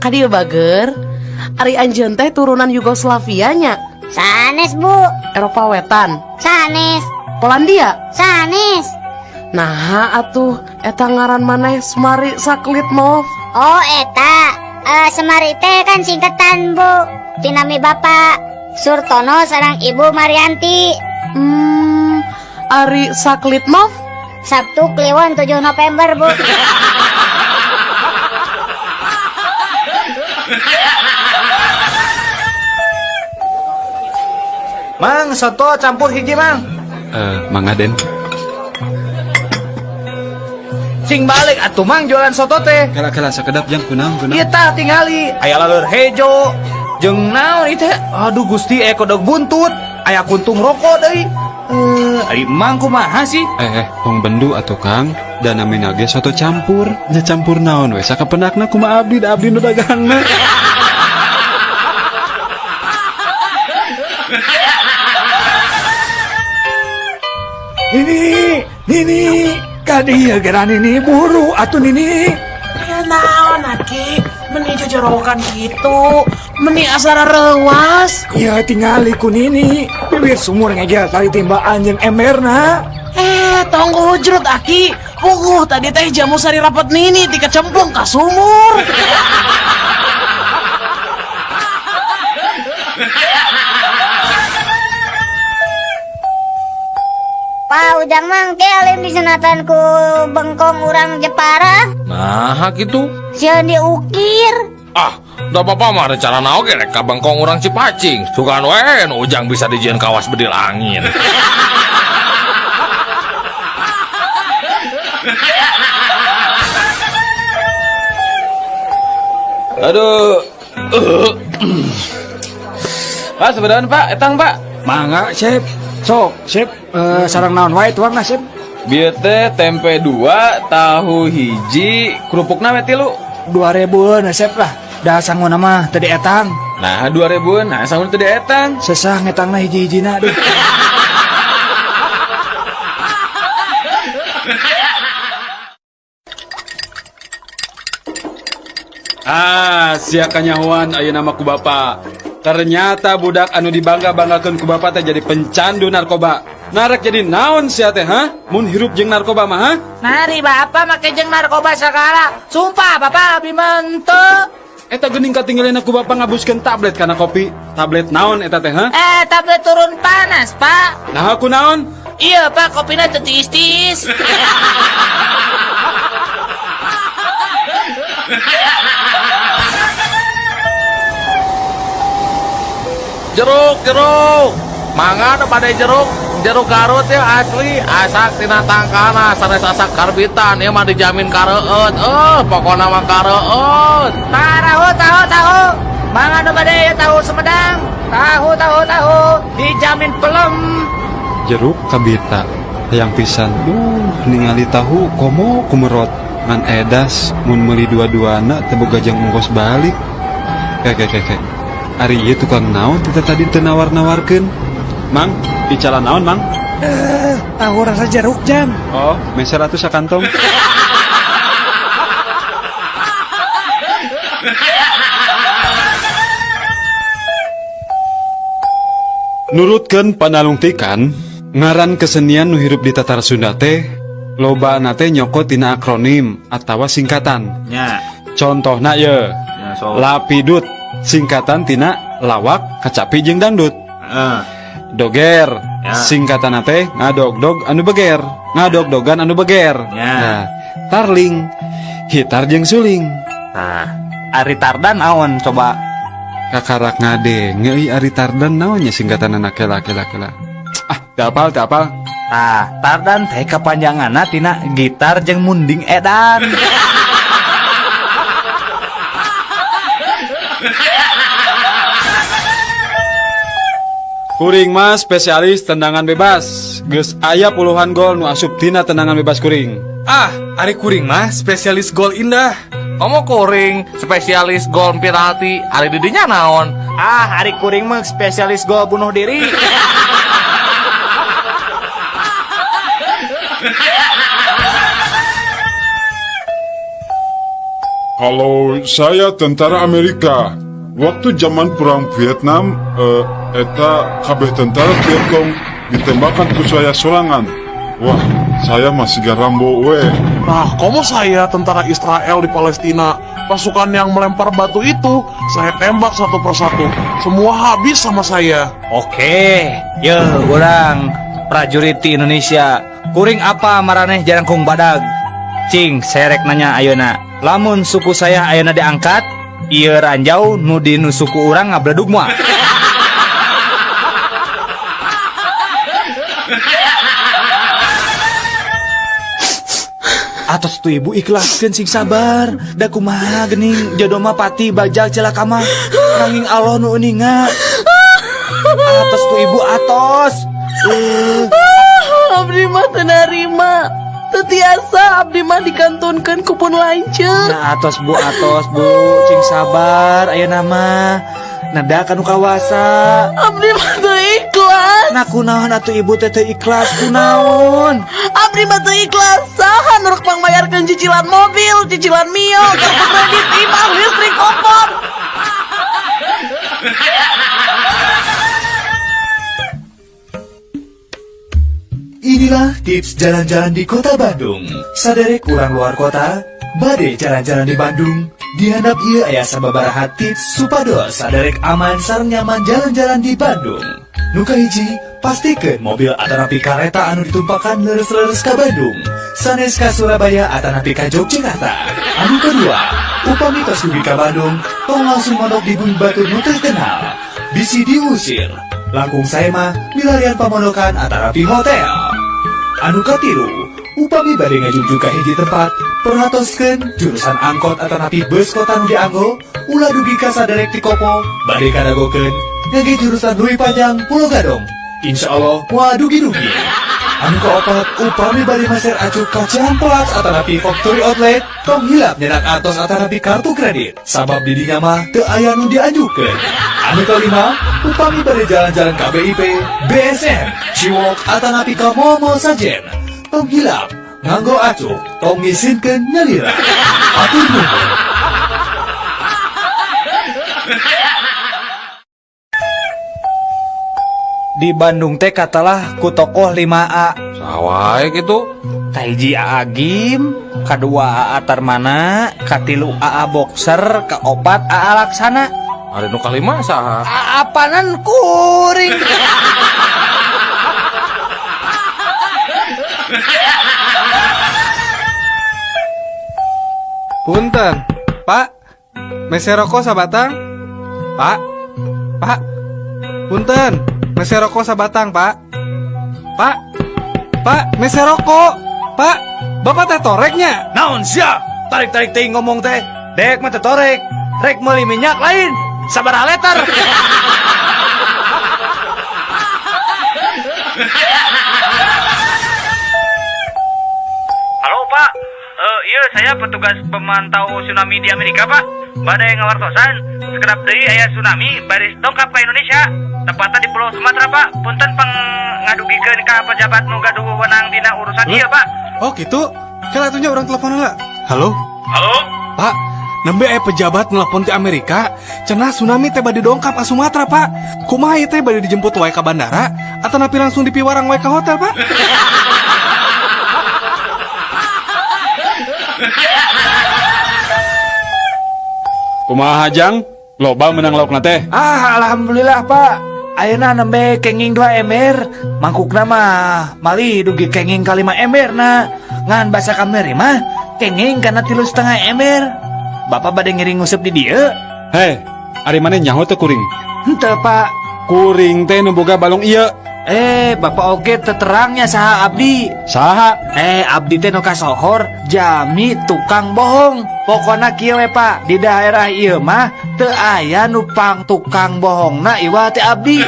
Kadieu bager. Ari anjeun teh turunan Yugoslavia nya. Sanes Bu. Eropa Wetan. Sanes. Polandia. Sanes. Nah atuh eta ngaran maneh Semari Saklitmov. Oh eta, Semari teh kan singkatan Bu. Tinami Bapak Surtono sareng Ibu Marianti. Ari Saklitmov Sabtu Kliwon 7 November Bu. Mang, soto campur hiji Mang. Mang Aden. Sing balik atuh Mang jualan soto teh. Kala-kala sakedap jang kunaon kunaon. Ieu tah tingali, aya laleur hejo. Jeung naon ieu teh? Aduh Gusti, aya kodok buntut, aya kuntung rokok deui. Ari Mang kumaha sih? Tong bendu atuh Kang, da namina ge soto campur. Nya campur naon we sakapenakna kumaha abdi da abdi nu dagangna. Nini, Nini, kadieu geura Nini buru atuh Nini. Naon aki, meni jojorowokan kitu, meni asara reuwas. Ya tingali ku Nini, bibir sumur ngegel tali timbaan jeung emberna. Tong hujrut aki. Puguh tadi teh jamu sari rapet Nini dikecemplung ka sumur. Pak Ujang mah engke alim disunatan ku bengkong urang Jepara. Nah, gitu. Sieun diukir. Ah, da bapak mah rencana oge rek ka bengkong urang Cipacing. Sugan we nu Ujang bisa dijieun kawas bedil angin. Aduh. Pak, sebenarnya Pak, etang Pak. Mangga, Sep. Sok, Sep, sarang naon wae tuangna, Sep. Bieu teh tempe 2, tahu hiji, kerupukna we 3. 2000-eun Sep lah. Da sanguna mah teu dietang. Nah, 2000-eun, nah sanguna teu dietang. Sesah ngetangna hiji-hijina duh. Ah, sia kanyahoan ayeuna mah ku bapa. Ternyata budak anu dibangga-banggakeun ku bapa teh jadi pencandu narkoba. Narek jadi naon sia teh, ha? Mun hirup jeung narkoba mah, ha? Nari bapa make jeung narkoba sagala. Sumpah bapa abi mah henteu. Eta geuning katinggalina ku bapa ngabuskeun tablet kana kopi. Tablet naon eta teh, ha? Tablet turun panas, Pak. Nah, aku naon? Iya, Pak, kopina teu tiis-tiis. Jeruk, jeruk. Mangga nu bade jeruk, jeruk Garut ya asli, asak tina tangkana sanes asak karbitan, ieu mah dijamin kareueut. Pokona mah kareueut. Tahu, tahu, tahu. Mangga nu bade ieu tahu Sumedang. Tahu, tahu, tahu. Dijamin pelem. Jeruk kabita hayang pisan. Ningali tahu komo kumerot. Ngan edas mun meuli dua-duana teu boga jang ongkos balik. Kek. Ari ieu tukang naon teh tadi teu nawar-nawarkeun? Mang, icalan naon, Mang? Tahu rasa jeruk, Jang. Oh, meser atuh sakantong. Nurutkeun panalungtikan, ngaran kesenian nu hirup di Tatar Sunda teh lobana teh nyokot tina akronim atawa singkatan. Nya. Contohna ye. Ya, so. Lapidut singkatan tina lawak kacapi jeung dangdut. Doger ya. Singkatan teh ngadogdog anu beger, ngadogdogan anu beger. Ya. Nah, tarling hitar jeung suling. Nah, ari tardan naon coba? Kakarak ngadenge euy ari tardan naon nya singkatanna kela kela kela. Ah, teu apal, teu apal. Tah, tardan teh kapanjanganna tina gitar jeung munding edan. Kuring mah spesialis tendangan bebas. Geus aya puluhan gol nu asup tina tendangan bebas kuring. Ah, ari kuring mah spesialis gol indah. Komo kuring spesialis gol penalti, ari didinya naon? Ah, ari kuring mah spesialis gol bunuh diri. Kalau saya tentara Amerika, waktu zaman perang Vietnam, eta kabeh tentara Vietcong ditembakkan ku saya sorangan. Wah, saya masih garambo we. Nah, komo saya tentara Israel di Palestina, pasukan yang melempar batu itu, saya tembak satu persatu. Semua habis sama saya. Oke, ye, urang prajurit di Indonesia. Kuring apa maraneh jarangkung badag? Cing, serek nanya ayeuna. Lamun suku saya ayeuna diangkat, ieu ranjau nu di nu suku urang ngabledug moal. Atos tuh ibu ikhlaskeun sing sabar. Da kumaha geuning jodoh mah pati bajal celaka mah. Nanging Allah nu uninga. Atos tuh ibu atos. Abdi mah teu narima. Teu tiasa abdi mah dikantunkeun ku pun lanceuk. Nah, atos bu, cing sabar ayeuna mah. Nada kanu kawasa. Abdi mah teu ikhlas. Nah kunaon atuh ibu teh teu ikhlas kunaon? Abdi mah teu ikhlas. Saha nu rek pangmayarkeun cicilan mobil, cicilan Mio, Tips jalan-jalan di Kota Bandung. Saderek urang luar kota, bade jalan-jalan di Bandung. Dihandap ieu aya sababaraha tips supados saderek aman sareng nyaman jalan-jalan di Bandung. Nu kahiji, pastikeun mobil atanapi kareta anu ditumpakan leres-leres ka Bandung, sanes ka Surabaya atanapi ka Yogyakarta. Anu kedua, upami tos dugi ka Bandung, tong langsung mondok di bumi batur nu terkenal. Bisi diusir. Langkung sae mah milarian pamondokan atanapi hotel. Anu katilu, upami bade ngajugjug ka hiji tempat, perhatoskeun jurusan angkot atanapi bus kota nu dianggo, ulah dugi ka saderek ti Kopo, bade kadagokeun ngangge jurusan Leuwi Panjang Pulo Gadung. Insya Allah moal dugi-dugi. Anu kaopat, upami bade meser acuk ka Cihampelas atanapi Factory Outlet, tong hilap nyandak artos atanapi kartu kredit, sabab di dinya mah teu aya nu dianjukeun. Anu kalima, upami bade jalan-jalan ka BIP, BSM, Ciwalk atanapi ka mall-mall sajen, tong hilap nganggo acuk, tong ngisinkeun nyalira. Hatur nuhun. Di Bandung teh katelah ku tokoh 5A. Saha wae gitu? Kahiji Aa Gym, kadua Aa Tarmana, katilu Aa Boxer, kaopat Aa Laksana. Ari nu kalima saha? Apanan kuring. Punten, Pak. Mese rokok sabatang? Pak. Pak. Punten, mese rokok sabatang, Pak. Pak. Pak, mese rokok. Pak, Bapak teh toreknya. Naon sia? Tarik-tarik teuing ngomong teh. Dek mah teh torek. Rek meuli minyak lain. Sabaraha liter? Halo Pak, iya saya petugas pemantau tsunami di Amerika Pak. Badai ngawartosan, sekedap deui aya tsunami baris dongkap ke Indonesia. Tepatnya di Pulau Sumatera Pak. Punten pang ngadugikeun ka pejabat nu gaduh wewenang dina urusan ieu Pak. Oh gitu? Kala atuh nya urang telepon heula. Halo? Halo? Pak, nembe aya pejabat nelpon ti Amerika, cenah tsunami teh bade dongkap ka Sumatera, Pak. Kumaha ieu teh bade dijemput wae ka bandara atau napi langsung dipiwarang wae ka hotel, Pak? Kumaha Jang? Loba menang laukna teh. Ah, alhamdulillah Pak. Ayeuna nembe kenging 2 ember, mangkukna mah malih dugi kenging ka 5 ember na. Ngan basa kamari mah kenging kana 3,5 ember. Bapak bade ngiring nguseup di dieu. Hei, ari maneh nyaho teu kuring? Henteu Pak. Kuring teh nu boga balong ieu. Bapak oge teu terangnya saha abdi. Saha? Abdi teh nu kasohor jami tukang bohong. Pokona kieu we Pak, di daerah ieu mah teu aya nu pang tukang bohongna iwal teh abdi.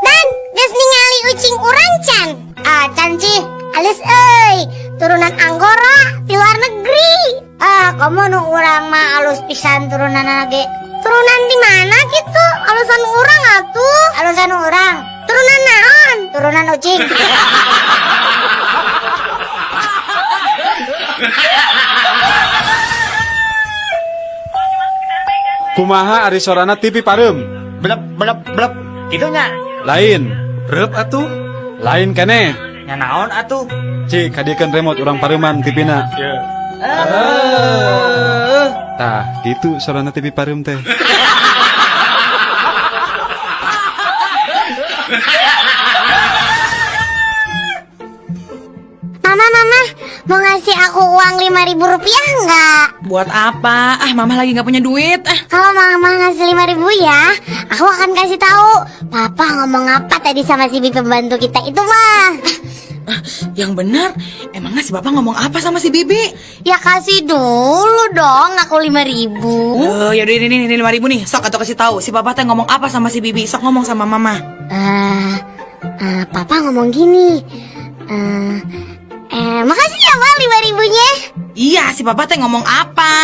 Dan geus ningali ucing urang can. Ah, can sih, alus euy, turunan Anggora di luar negeri. Ah, komo nu urang mah alus pisan turunanna ge. Turunan di mana gitu? Alusan urang atuh. Alusan urang. Turunan naon? Turunan ucing. Kumaha ari sorana TV pareum? Blep blep blep. Kitu nya. Lain. Reup atuh. Lain keneh. Nya naon atuh? Cik, kadiekeun remote urang pareuman TV-na. Ieu. Tah, gitu sorana TV pareum teh. Mama, mama, mau ngasih aku uang 5.000 rupiah nggak? Buat apa? Ah, mama lagi nggak punya duit. Ah. Kalau mama ngasih 5.000 ya, aku akan kasih tahu papa ngomong apa tadi sama si bibi pembantu kita itu mah. Ah, yang benar, emangnya si bapak ngomong apa sama si bibi? Ya kasih dulu dong, aku 5.000. Oh, ya udah ini 5.000 nih. Sok atau kasih tahu si papa teh ngomong apa sama si bibi. Sok ngomong sama mama. Papa ngomong gini. Makasih ya, Ma, 5.000-nya. Iya, si papa teh ngomong apa?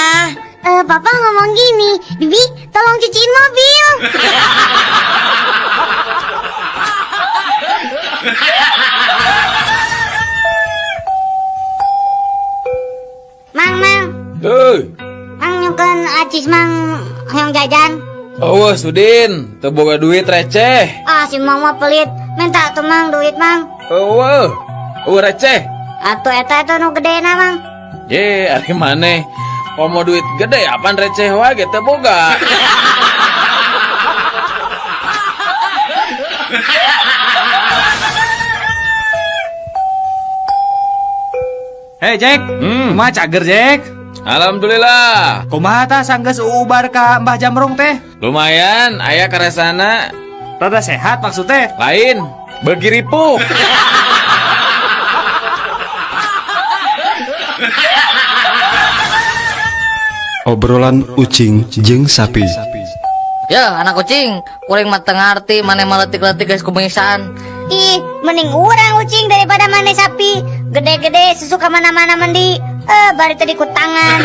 Papa ngomong gini, Bibi, tolong cuciin mobil. Mang, mang. Hei. Mang nyukeun acis mang yang jajan. Eueuh Sudin, teu boga duit receh. Ah, si Mang mah pelit. Minta tuh Mang duit Mang. Eueuh. Eueuh receh. Atuh eta eta nu gedena Mang. Ye, ari maneh. Komo duit gede apaan receh wae ge teu boga. Hei Jack, kumaha cager Jack? Alhamdulillah. Kumaha tah sanggeus uubar ka Mbah Jamrong teh? Lumayan, aya karesana. Rada sehat maksudnya? Lain, beuki ripuh. Obrolan ucing jeung sapi. Ya, anak kucing, kuring mah teu ngarti maneh mah leutik-leutik geus kubengisaan. Ih, mending urang ucing daripada maneh sapi. Gede-gede susu ka mana-mana mandi. Bari tadi ku tangan.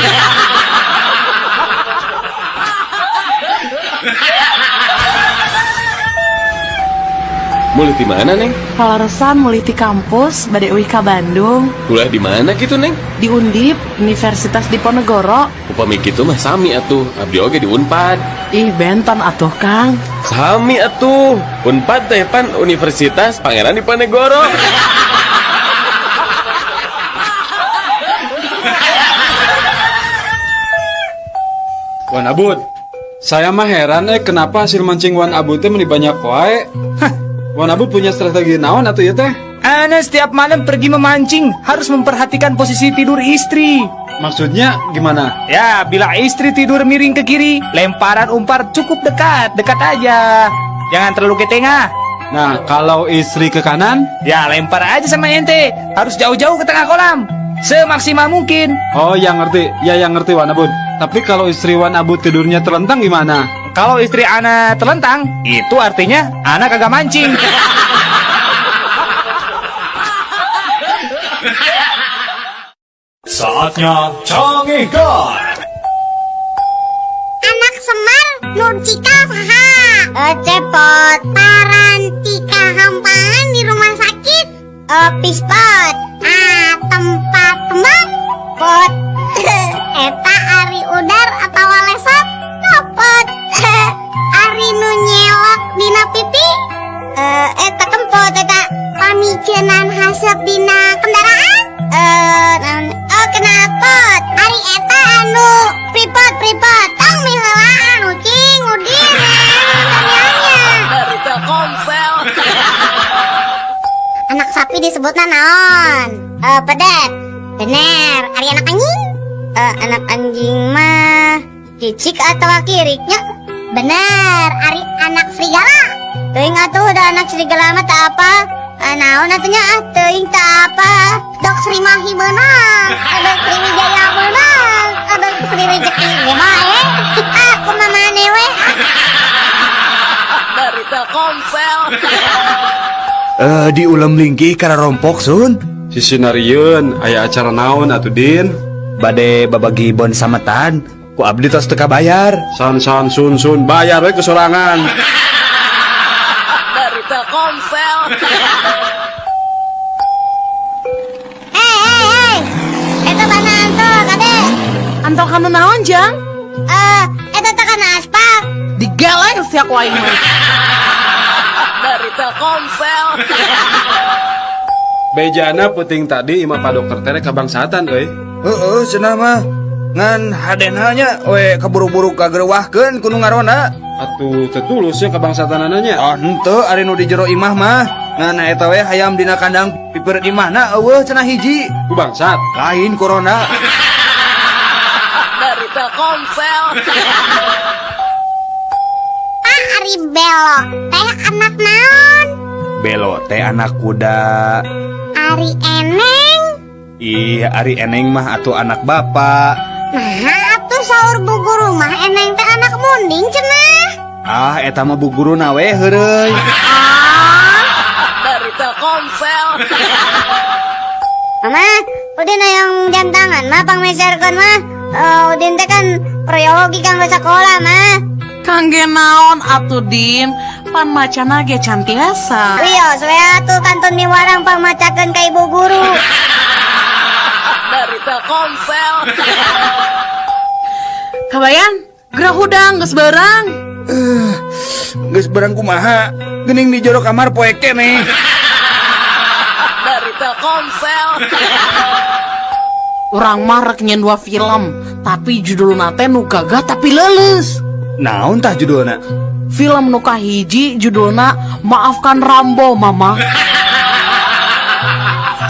Mulih di mana, Neng? Palaresan mulih ti kampus bade uih ka Bandung. Kuliah di mana gitu, Neng? Di Undip, Universitas Diponegoro. Upami kitu mah sami atuh, abdi oge di Unpad. Ih, benten atuh, Kang. Sami atuh. Unpad teh pan Universitas Pangeran Diponegoro. Wan Abud, saya mah heran kenapa hasil mancing Wan Abud teh meni banyak wae. Hah, Wan Abud punya strategi naon atuh ieu teh? Ana setiap malam pergi memancing harus memperhatikan posisi tidur istri. Maksudnya gimana? Ya, bila istri tidur miring ke kiri, lemparan umpan cukup dekat, dekat aja. Jangan terlalu ke tengah. Nah, kalau istri ke kanan? Ya, lempar aja sama ente. Harus jauh-jauh ke tengah kolam. Semaksimal mungkin. Oh, yang ngerti. Ya, yang ngerti Wan Abud. Tapi kalau istri Wan Abud tidurnya telentang gimana? Kalau istri ana telentang, itu artinya ana kagak mancing. Saatnya Canggihkan. Anak Semar nu cikal saha? Cepot. Parantika hampahan di rumah sakit. Pispot. Ah, tempat kembang. Pot. Eta ari udar atau lesot. Copot. Ari nu nyelok dina pipi. Eta kempot eta. Pamicenan haseup dina kendaraan. Oh knalpot. Ari eta anu pripot pripot. Tong miheulaan ucing udin. Tanyanya. Dari Telkomsel. Anak sapi disebutna naon? Pedet. Bener. Ari anak anjing? Anak anjing mah cicik atau kiriknya? Bener. Ari anak serigala. Teuing atuh da anak serigala mah tak apa. Naon atunya ah teuing tak apa. Dok Sri Mahi meunang, Dok Sri Wijaya meunang, Dok Sri Rezeki ge mah Aku mah maneh we. Dari Telkomsel. Di ulem linggih kana rompok sun. Sisinarieun aya acara naon atuh Din? Bade babagi bon sametan, ku abdi tos teu kabayar. San san sun sun bayar we kesorangan. Dari Telkomsel. Hei. Eta bana antol kade. Antol kanu naon, Jang? Eta teh kana aspal. Digeleng sia ku aing mah. Dari Telkomsel. Bejana peuting tadi imah Pak Dokter teh kabangsatan euy. Heeh, cenah mah. Ngan hadena nya we kaburu-buru kagerewahkeun ku nu ngaronda. Atuh teu tulus nya kabangsatanana nya. Ah henteu ari nu di jero imah mah. Ngan eta we hayam dina kandang pipeut imahna eueuh cenah hiji. Ku bangsat. Lain corona. Dari Telkomsel. Ah ari Belo teh anak naon? Belo teh anak kuda. Ari Eneng? Ih, ari Eneng mah atuh anak bapak. Nah, atuh saur bu guru mah Eneng teh anak munding cenah. Ah, eta mah bu guruna we heureuy. Ah. Dari Telkomsel. Mama, Udin hayang jam tangan mah pangmeserkeun mah. Udin teh kan proyologi kanggo sakola mah. Kangge naon atuh Din? Pan macana ge can tiasa. Wios we atuh kantun miwarang pangmacakeun ka ibu guru. Dari Telkomsel. Kabayan, gerah hudang geus beurang. Geus berang kumaha geuning di jero kamar poe keneh. Dari Telkomsel. Urang mah rek nyen dua film, tapi judulna teh nu gagah tapi leuleus. Naon tah judulna? Film nu kahiji judulna Maafkan Rambo Mama.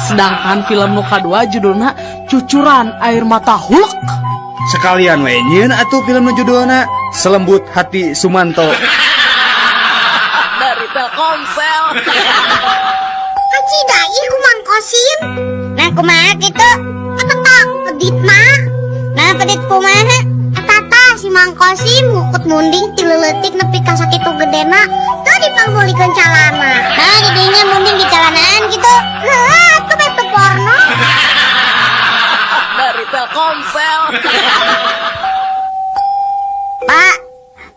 Sedangkan film nu kadua judulna Cucuran Air Mata Hulk. Sekalian we nyieun atuh film nu judulna Selembut Hati Sumanto. Dari Telkomsel. Kacida ih ku Mang Kosim. Nah kumaha kitu? Eta pedit mah. Nah pedit kumaha? Eta tah si Mang Kosim ngukut munding ti leuletik nepi ka sakitu gedena teu dipangmeulikeun calana. Nah didinya munding di calanaan kitu. Heuh atuh beh teu porno. Dari Telkomsel. Pak,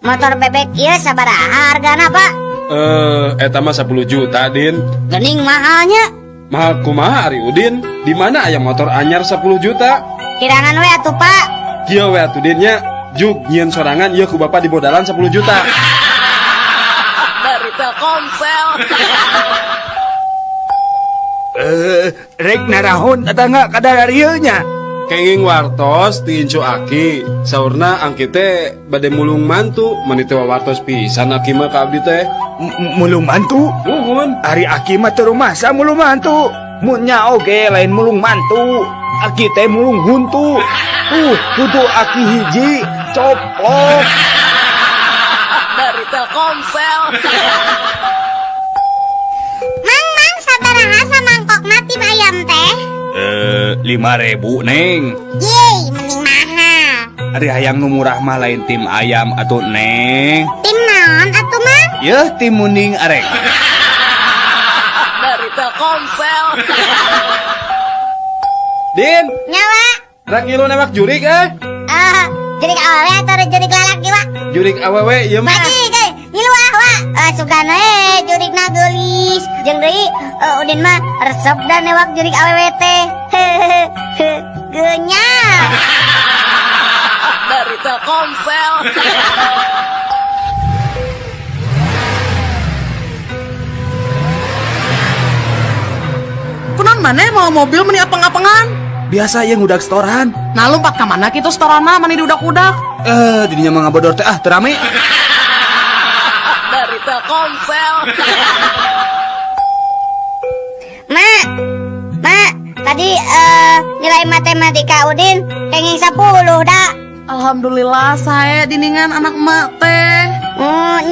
motor bebek ieu sabaraha hargana, Pak? Eta mah 10 juta, Din. Gening mahalnya. Mahal kumaha ari Udin? Di mana aya motor anyar 10 juta? Kirangan we atuh, Pak. Kieu we atuh Din nya, jug nyieun sorangan ieu ku bapak dibodalan 10 juta. Dari Telkomsel. Rek narahun tetangga kadar ieu nya. Kenging wartos ti incu aki, saurna angki teh bade mulung mantu, mani teh wawartos pisan aki mah ka abdi teh. Mulung mantu? Muhun. Ari aki mah teu rumasa mulung mantu. Mun nya oge lain mulung mantu. Aki teh mulung huntu. Huntu aki hiji coplok. Dari Telkomsel. Mang, mang, sabaraha samangkokna tim ayam teh? 5.000, Neng. Yeay, mending mahal. Ari hayang nu murah mah lain tim ayam atuh, Neng. Tim naon atuh, Mang? Yeuh, tim munding arek. Dari Telkomsel. Din. Nyawa. Rek ngilu newak jurik eh? Jurik awewe atau jurik lalaki, Wak? Jurik awewe ieu mah. Baji, ngilu ah, Wak. Sugana jurikna geulis. Jeung deui Udin mah resep da newak jurik awewe teh. Geunyal. Dari Telkomsel. Kunaon maneh mau mobil meni apeng-apengan? Biasa ya ngudak setoran. Nah lompat ka mana kitu setoranna mani diudak-udak? Didinya mah ngabodor teh ah teu rame. Dari Telkomsel. Mak, mak, tadi nilai matematika Udin kenging 10 dah. Alhamdulillah saya diningan anak mak teh.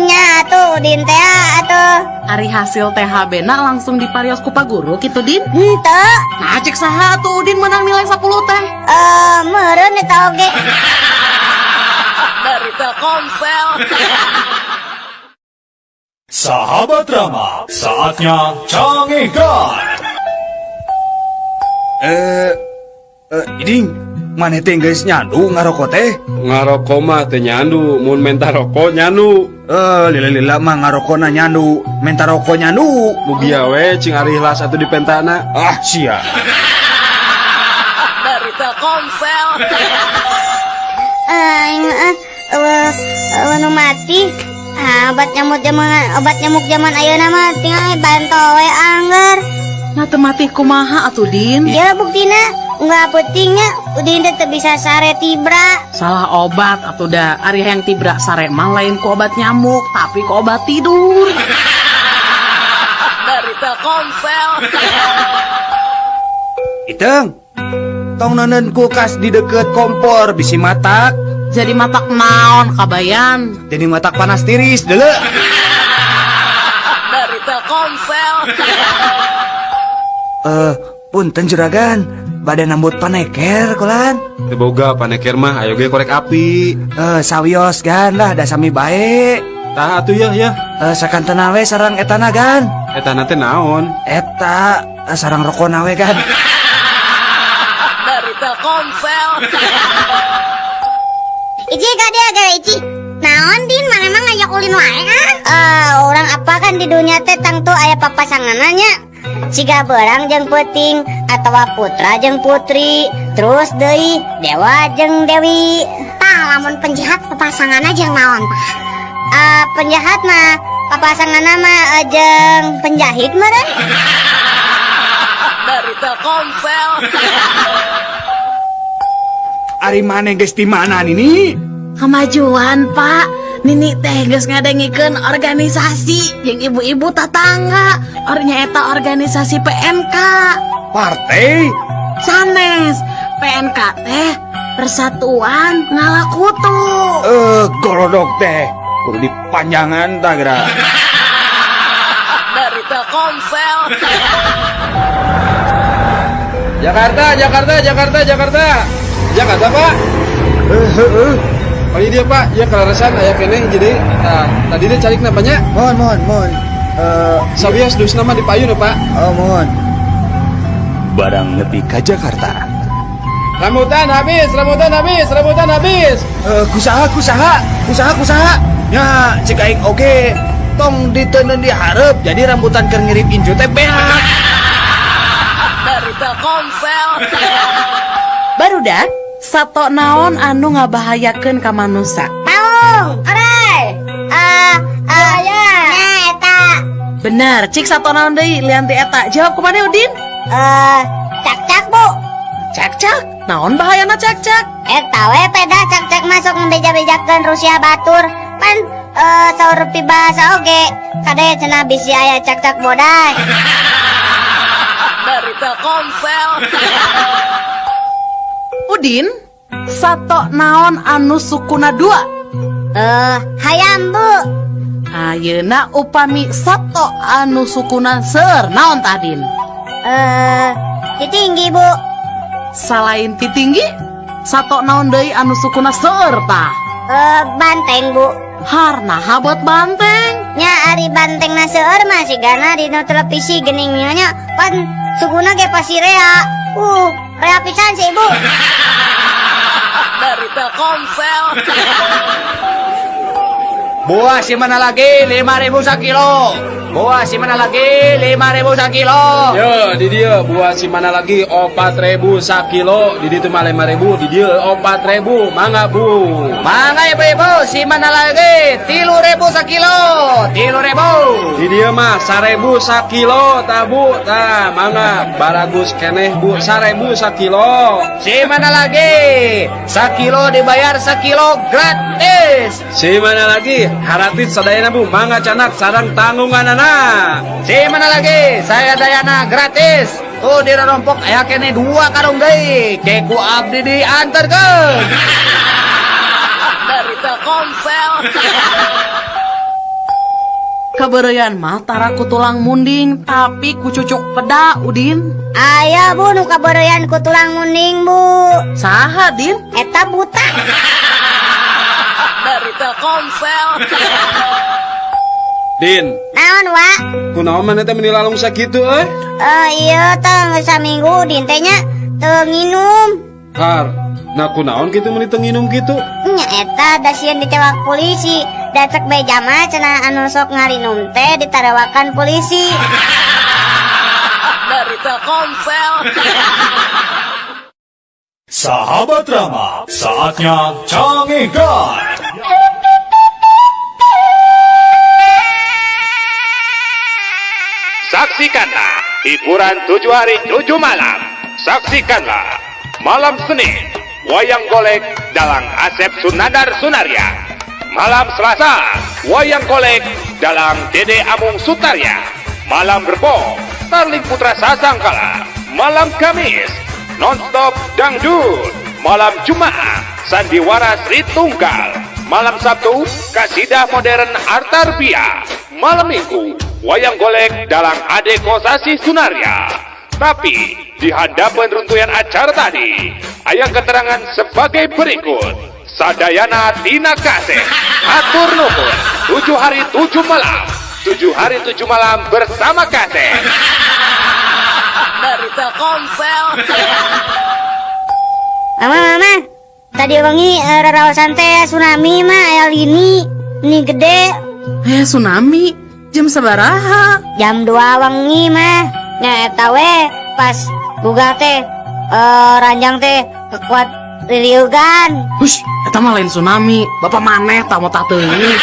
Nya atuh Udin teh atuh. Ari hasil THB na langsung diparios ku Pak Guru kitu Din? Henteu. Nah cek saha atuh Udin menang nilai 10 teh? Meureun eta oge. Dari Telkomsel. Sahabat Rama, saatnya canggihkan. Iding, maneh teh geus nyandu ngaroko teh? Ngaroko mah teh nyandu, mun menta rokok nyandu. Lila-lila mah ngarokona nyandu, menta rokok nyandu. Mugia we cing ari ikhlas atuh dipentana. Ah, sia. Dari Telkomsel. Nu mati. Obat nyamuk zaman ayeuna mah tinggal banto we angger. Nah teu mati kumaha atuh Din? Ya buktina nggak pentingnya Udin teh teu bisa sare tibra. Salah obat atuh da. Ari hayang tibra sare mah lain ku obat nyamuk tapi ku obat tidur. Dari Telkomsel. Iteng, tong neundeun kulkas di deket kompor bisi matak. Jadi matak naon kabayan? Jadi matak panas tiris deuleu. Dari Telkomsel. Punten juragan, bade nambut paneker kulan. Teu boga paneker mah ayo ge korek api. Sawios gan lah da sami bae. Tah atuh yeuh yeuh. Sakantena we sareng etana gan. Etana teh naon? Eta sareng rokona we gan. Dari Telkomsel. Ici ka dia gara Ici. Naon Din, mana emang ngajak ulin wae ah? Orang apa kan di dunia teh tangtu aya papasanganna. Siga beurang jeung peuting atawa putra jeung putri, terus deui dewa jeung dewi. Tah lamun penjahat papasanganna jeung naon tah? Ah, penjahat mah papasanganna mah jeung penjahit meureun. Dari Telkomsel. Ari maneh geus di mana Nini? Kemajuan, Pak. Nini teh geus ngadengikeun organisasi jeung ibu-ibu tatangga. Ornya eta organisasi PNK. Partai? Sanes. PNK teh Persatuan Ngalakutu. Eh, golodok teh. Kudu dipanjangan tah geura. Dari Telkomsel. Jakarta, Jakarta, Jakarta, Jakarta. Jakarta, Pak. Eh. Oh iya dia, Pak. Ya kaleresan aya keneh jadi nah, tadi dia cari kenapanya? Mohon, mohon, mohon. Eh, sawios dus nama di payun, Pak. Oh, mohon. Barang nepi ka Jakarta. Rambutan habis, rambutan habis, rambutan habis. Eh, kusaha, kusaha, kusaha, kusaha. Ya, cek aing oge. Tong diteundeun dihareup, jadi rambutan keur ngirip incu teh beak. Dari Telkomsel. Barudak, sato naon anu ngabahayakeun ka manusa? Tahu, orai. Ah, ah, ya. Nya eta. Bener, cik sato naon deui lian ti eta. Jawab kumaha Udin? Eh, cak-cak, Bu. Cak-cak. Naon bahayana cak-cak? Eta we peda cak-cak masuk ngebeja-bejakeun Rusia batur. Pan saur pibahasa oge. Kade cenah bisi aya cak-cak bodas. Dari Telkomsel. Udin, sato naon anu sukuna dua? Eh, hayam, Bu. Ayeuna upami sato anu sukuna seueur naon tah, Din? Eh, titinggi, Bu. Salain titinggi, sato naon deui anu sukuna seueur tah? Eh, banteng, Bu. Harna buat banteng. Nya ari banteng na seueur mah sigana dina televisi geuning nya pan sukuna ge pasti rea. Rea pisan sih, Ibu. Dari Telkomsel. Buah si mana lagi 5.000 sakilo. Buah si mana lagi 5.000 sakilo. Yo, di dia buah si mana lagi 4.000 sakilo, di ditu mah 5.000, di dia 4.000, mangga Bu. Mangga ibu-ibu, si mana lagi 3.000 sakilo, 3.000. Di dia mah 1.000 sakilo tah Bu, tah mangga baragus keneh Bu, 1.000 sakilo. Si mana lagi sakilo dibayar sakilo gratis. Si mana lagi haratis sadayana Bu, mangga canak sareng tanggunganana. Si mana lagi saya dayana gratis. Tuh di rompok aya keneh 2 karung deui. Keku abdi diantarkeun. Dari Telkomsel. Kabeureuyan mah tara ku tulang munding tapi ku cucuk peda, Udin. Aya Bu nu kabeureuyan ku tulang munding, Bu. Saha, Din? Eta buta. Dari Telkomsel. Din. Naon, Wa? Kunaon maneh teh meuni lalung sakitu euy? Eh, ieu teh geus saminggu Din teh nya teu nginum. Har, nah kunaon kitu meuni teu nginum kitu? Nya eta da sieun dicewak polisi. Da cek beja mah cenah anu sok ngarinum teh ditarawakan polisi. Dari Telkomsel. Sahabat Rama, saatnya Cangegan. Saksikanlah hiburan 7 hari 7 malam. Saksikanlah malam Senin wayang golek dalang Asep Sunandar Sunarya. Malam Selasa wayang golek dalang Dede Amung Sutarya. Malam Rebo Starling Putra Sasangkala. Malam Kamis nonstop dangdut. Malam Jumat Sandiwara Sri Tunggal. Malam Sabtu Kasidah Modern Artarbia. Malam Minggu wayang golek dalang Ade Kosasi Sunarya. Tapi di hadapan runtuyan acara tadi, ayang keterangan sebagai berikut. Sadayana Tina Kaseh, atur nuhun, 7 hari 7 malam, 7 hari 7 malam bersama Kaseh. Dari Telkomsel. Mama, mama, tadi wengi raraosan teh tsunami mah aya lini, ini gede. Tsunami? Jam sabaraha? Jam 2 wengi mah. Nya eta we pas gugah teh ranjang teh kekuat liliugan. Hush, eta mah lain tsunami. Bapak maneh tah mau tah teuing.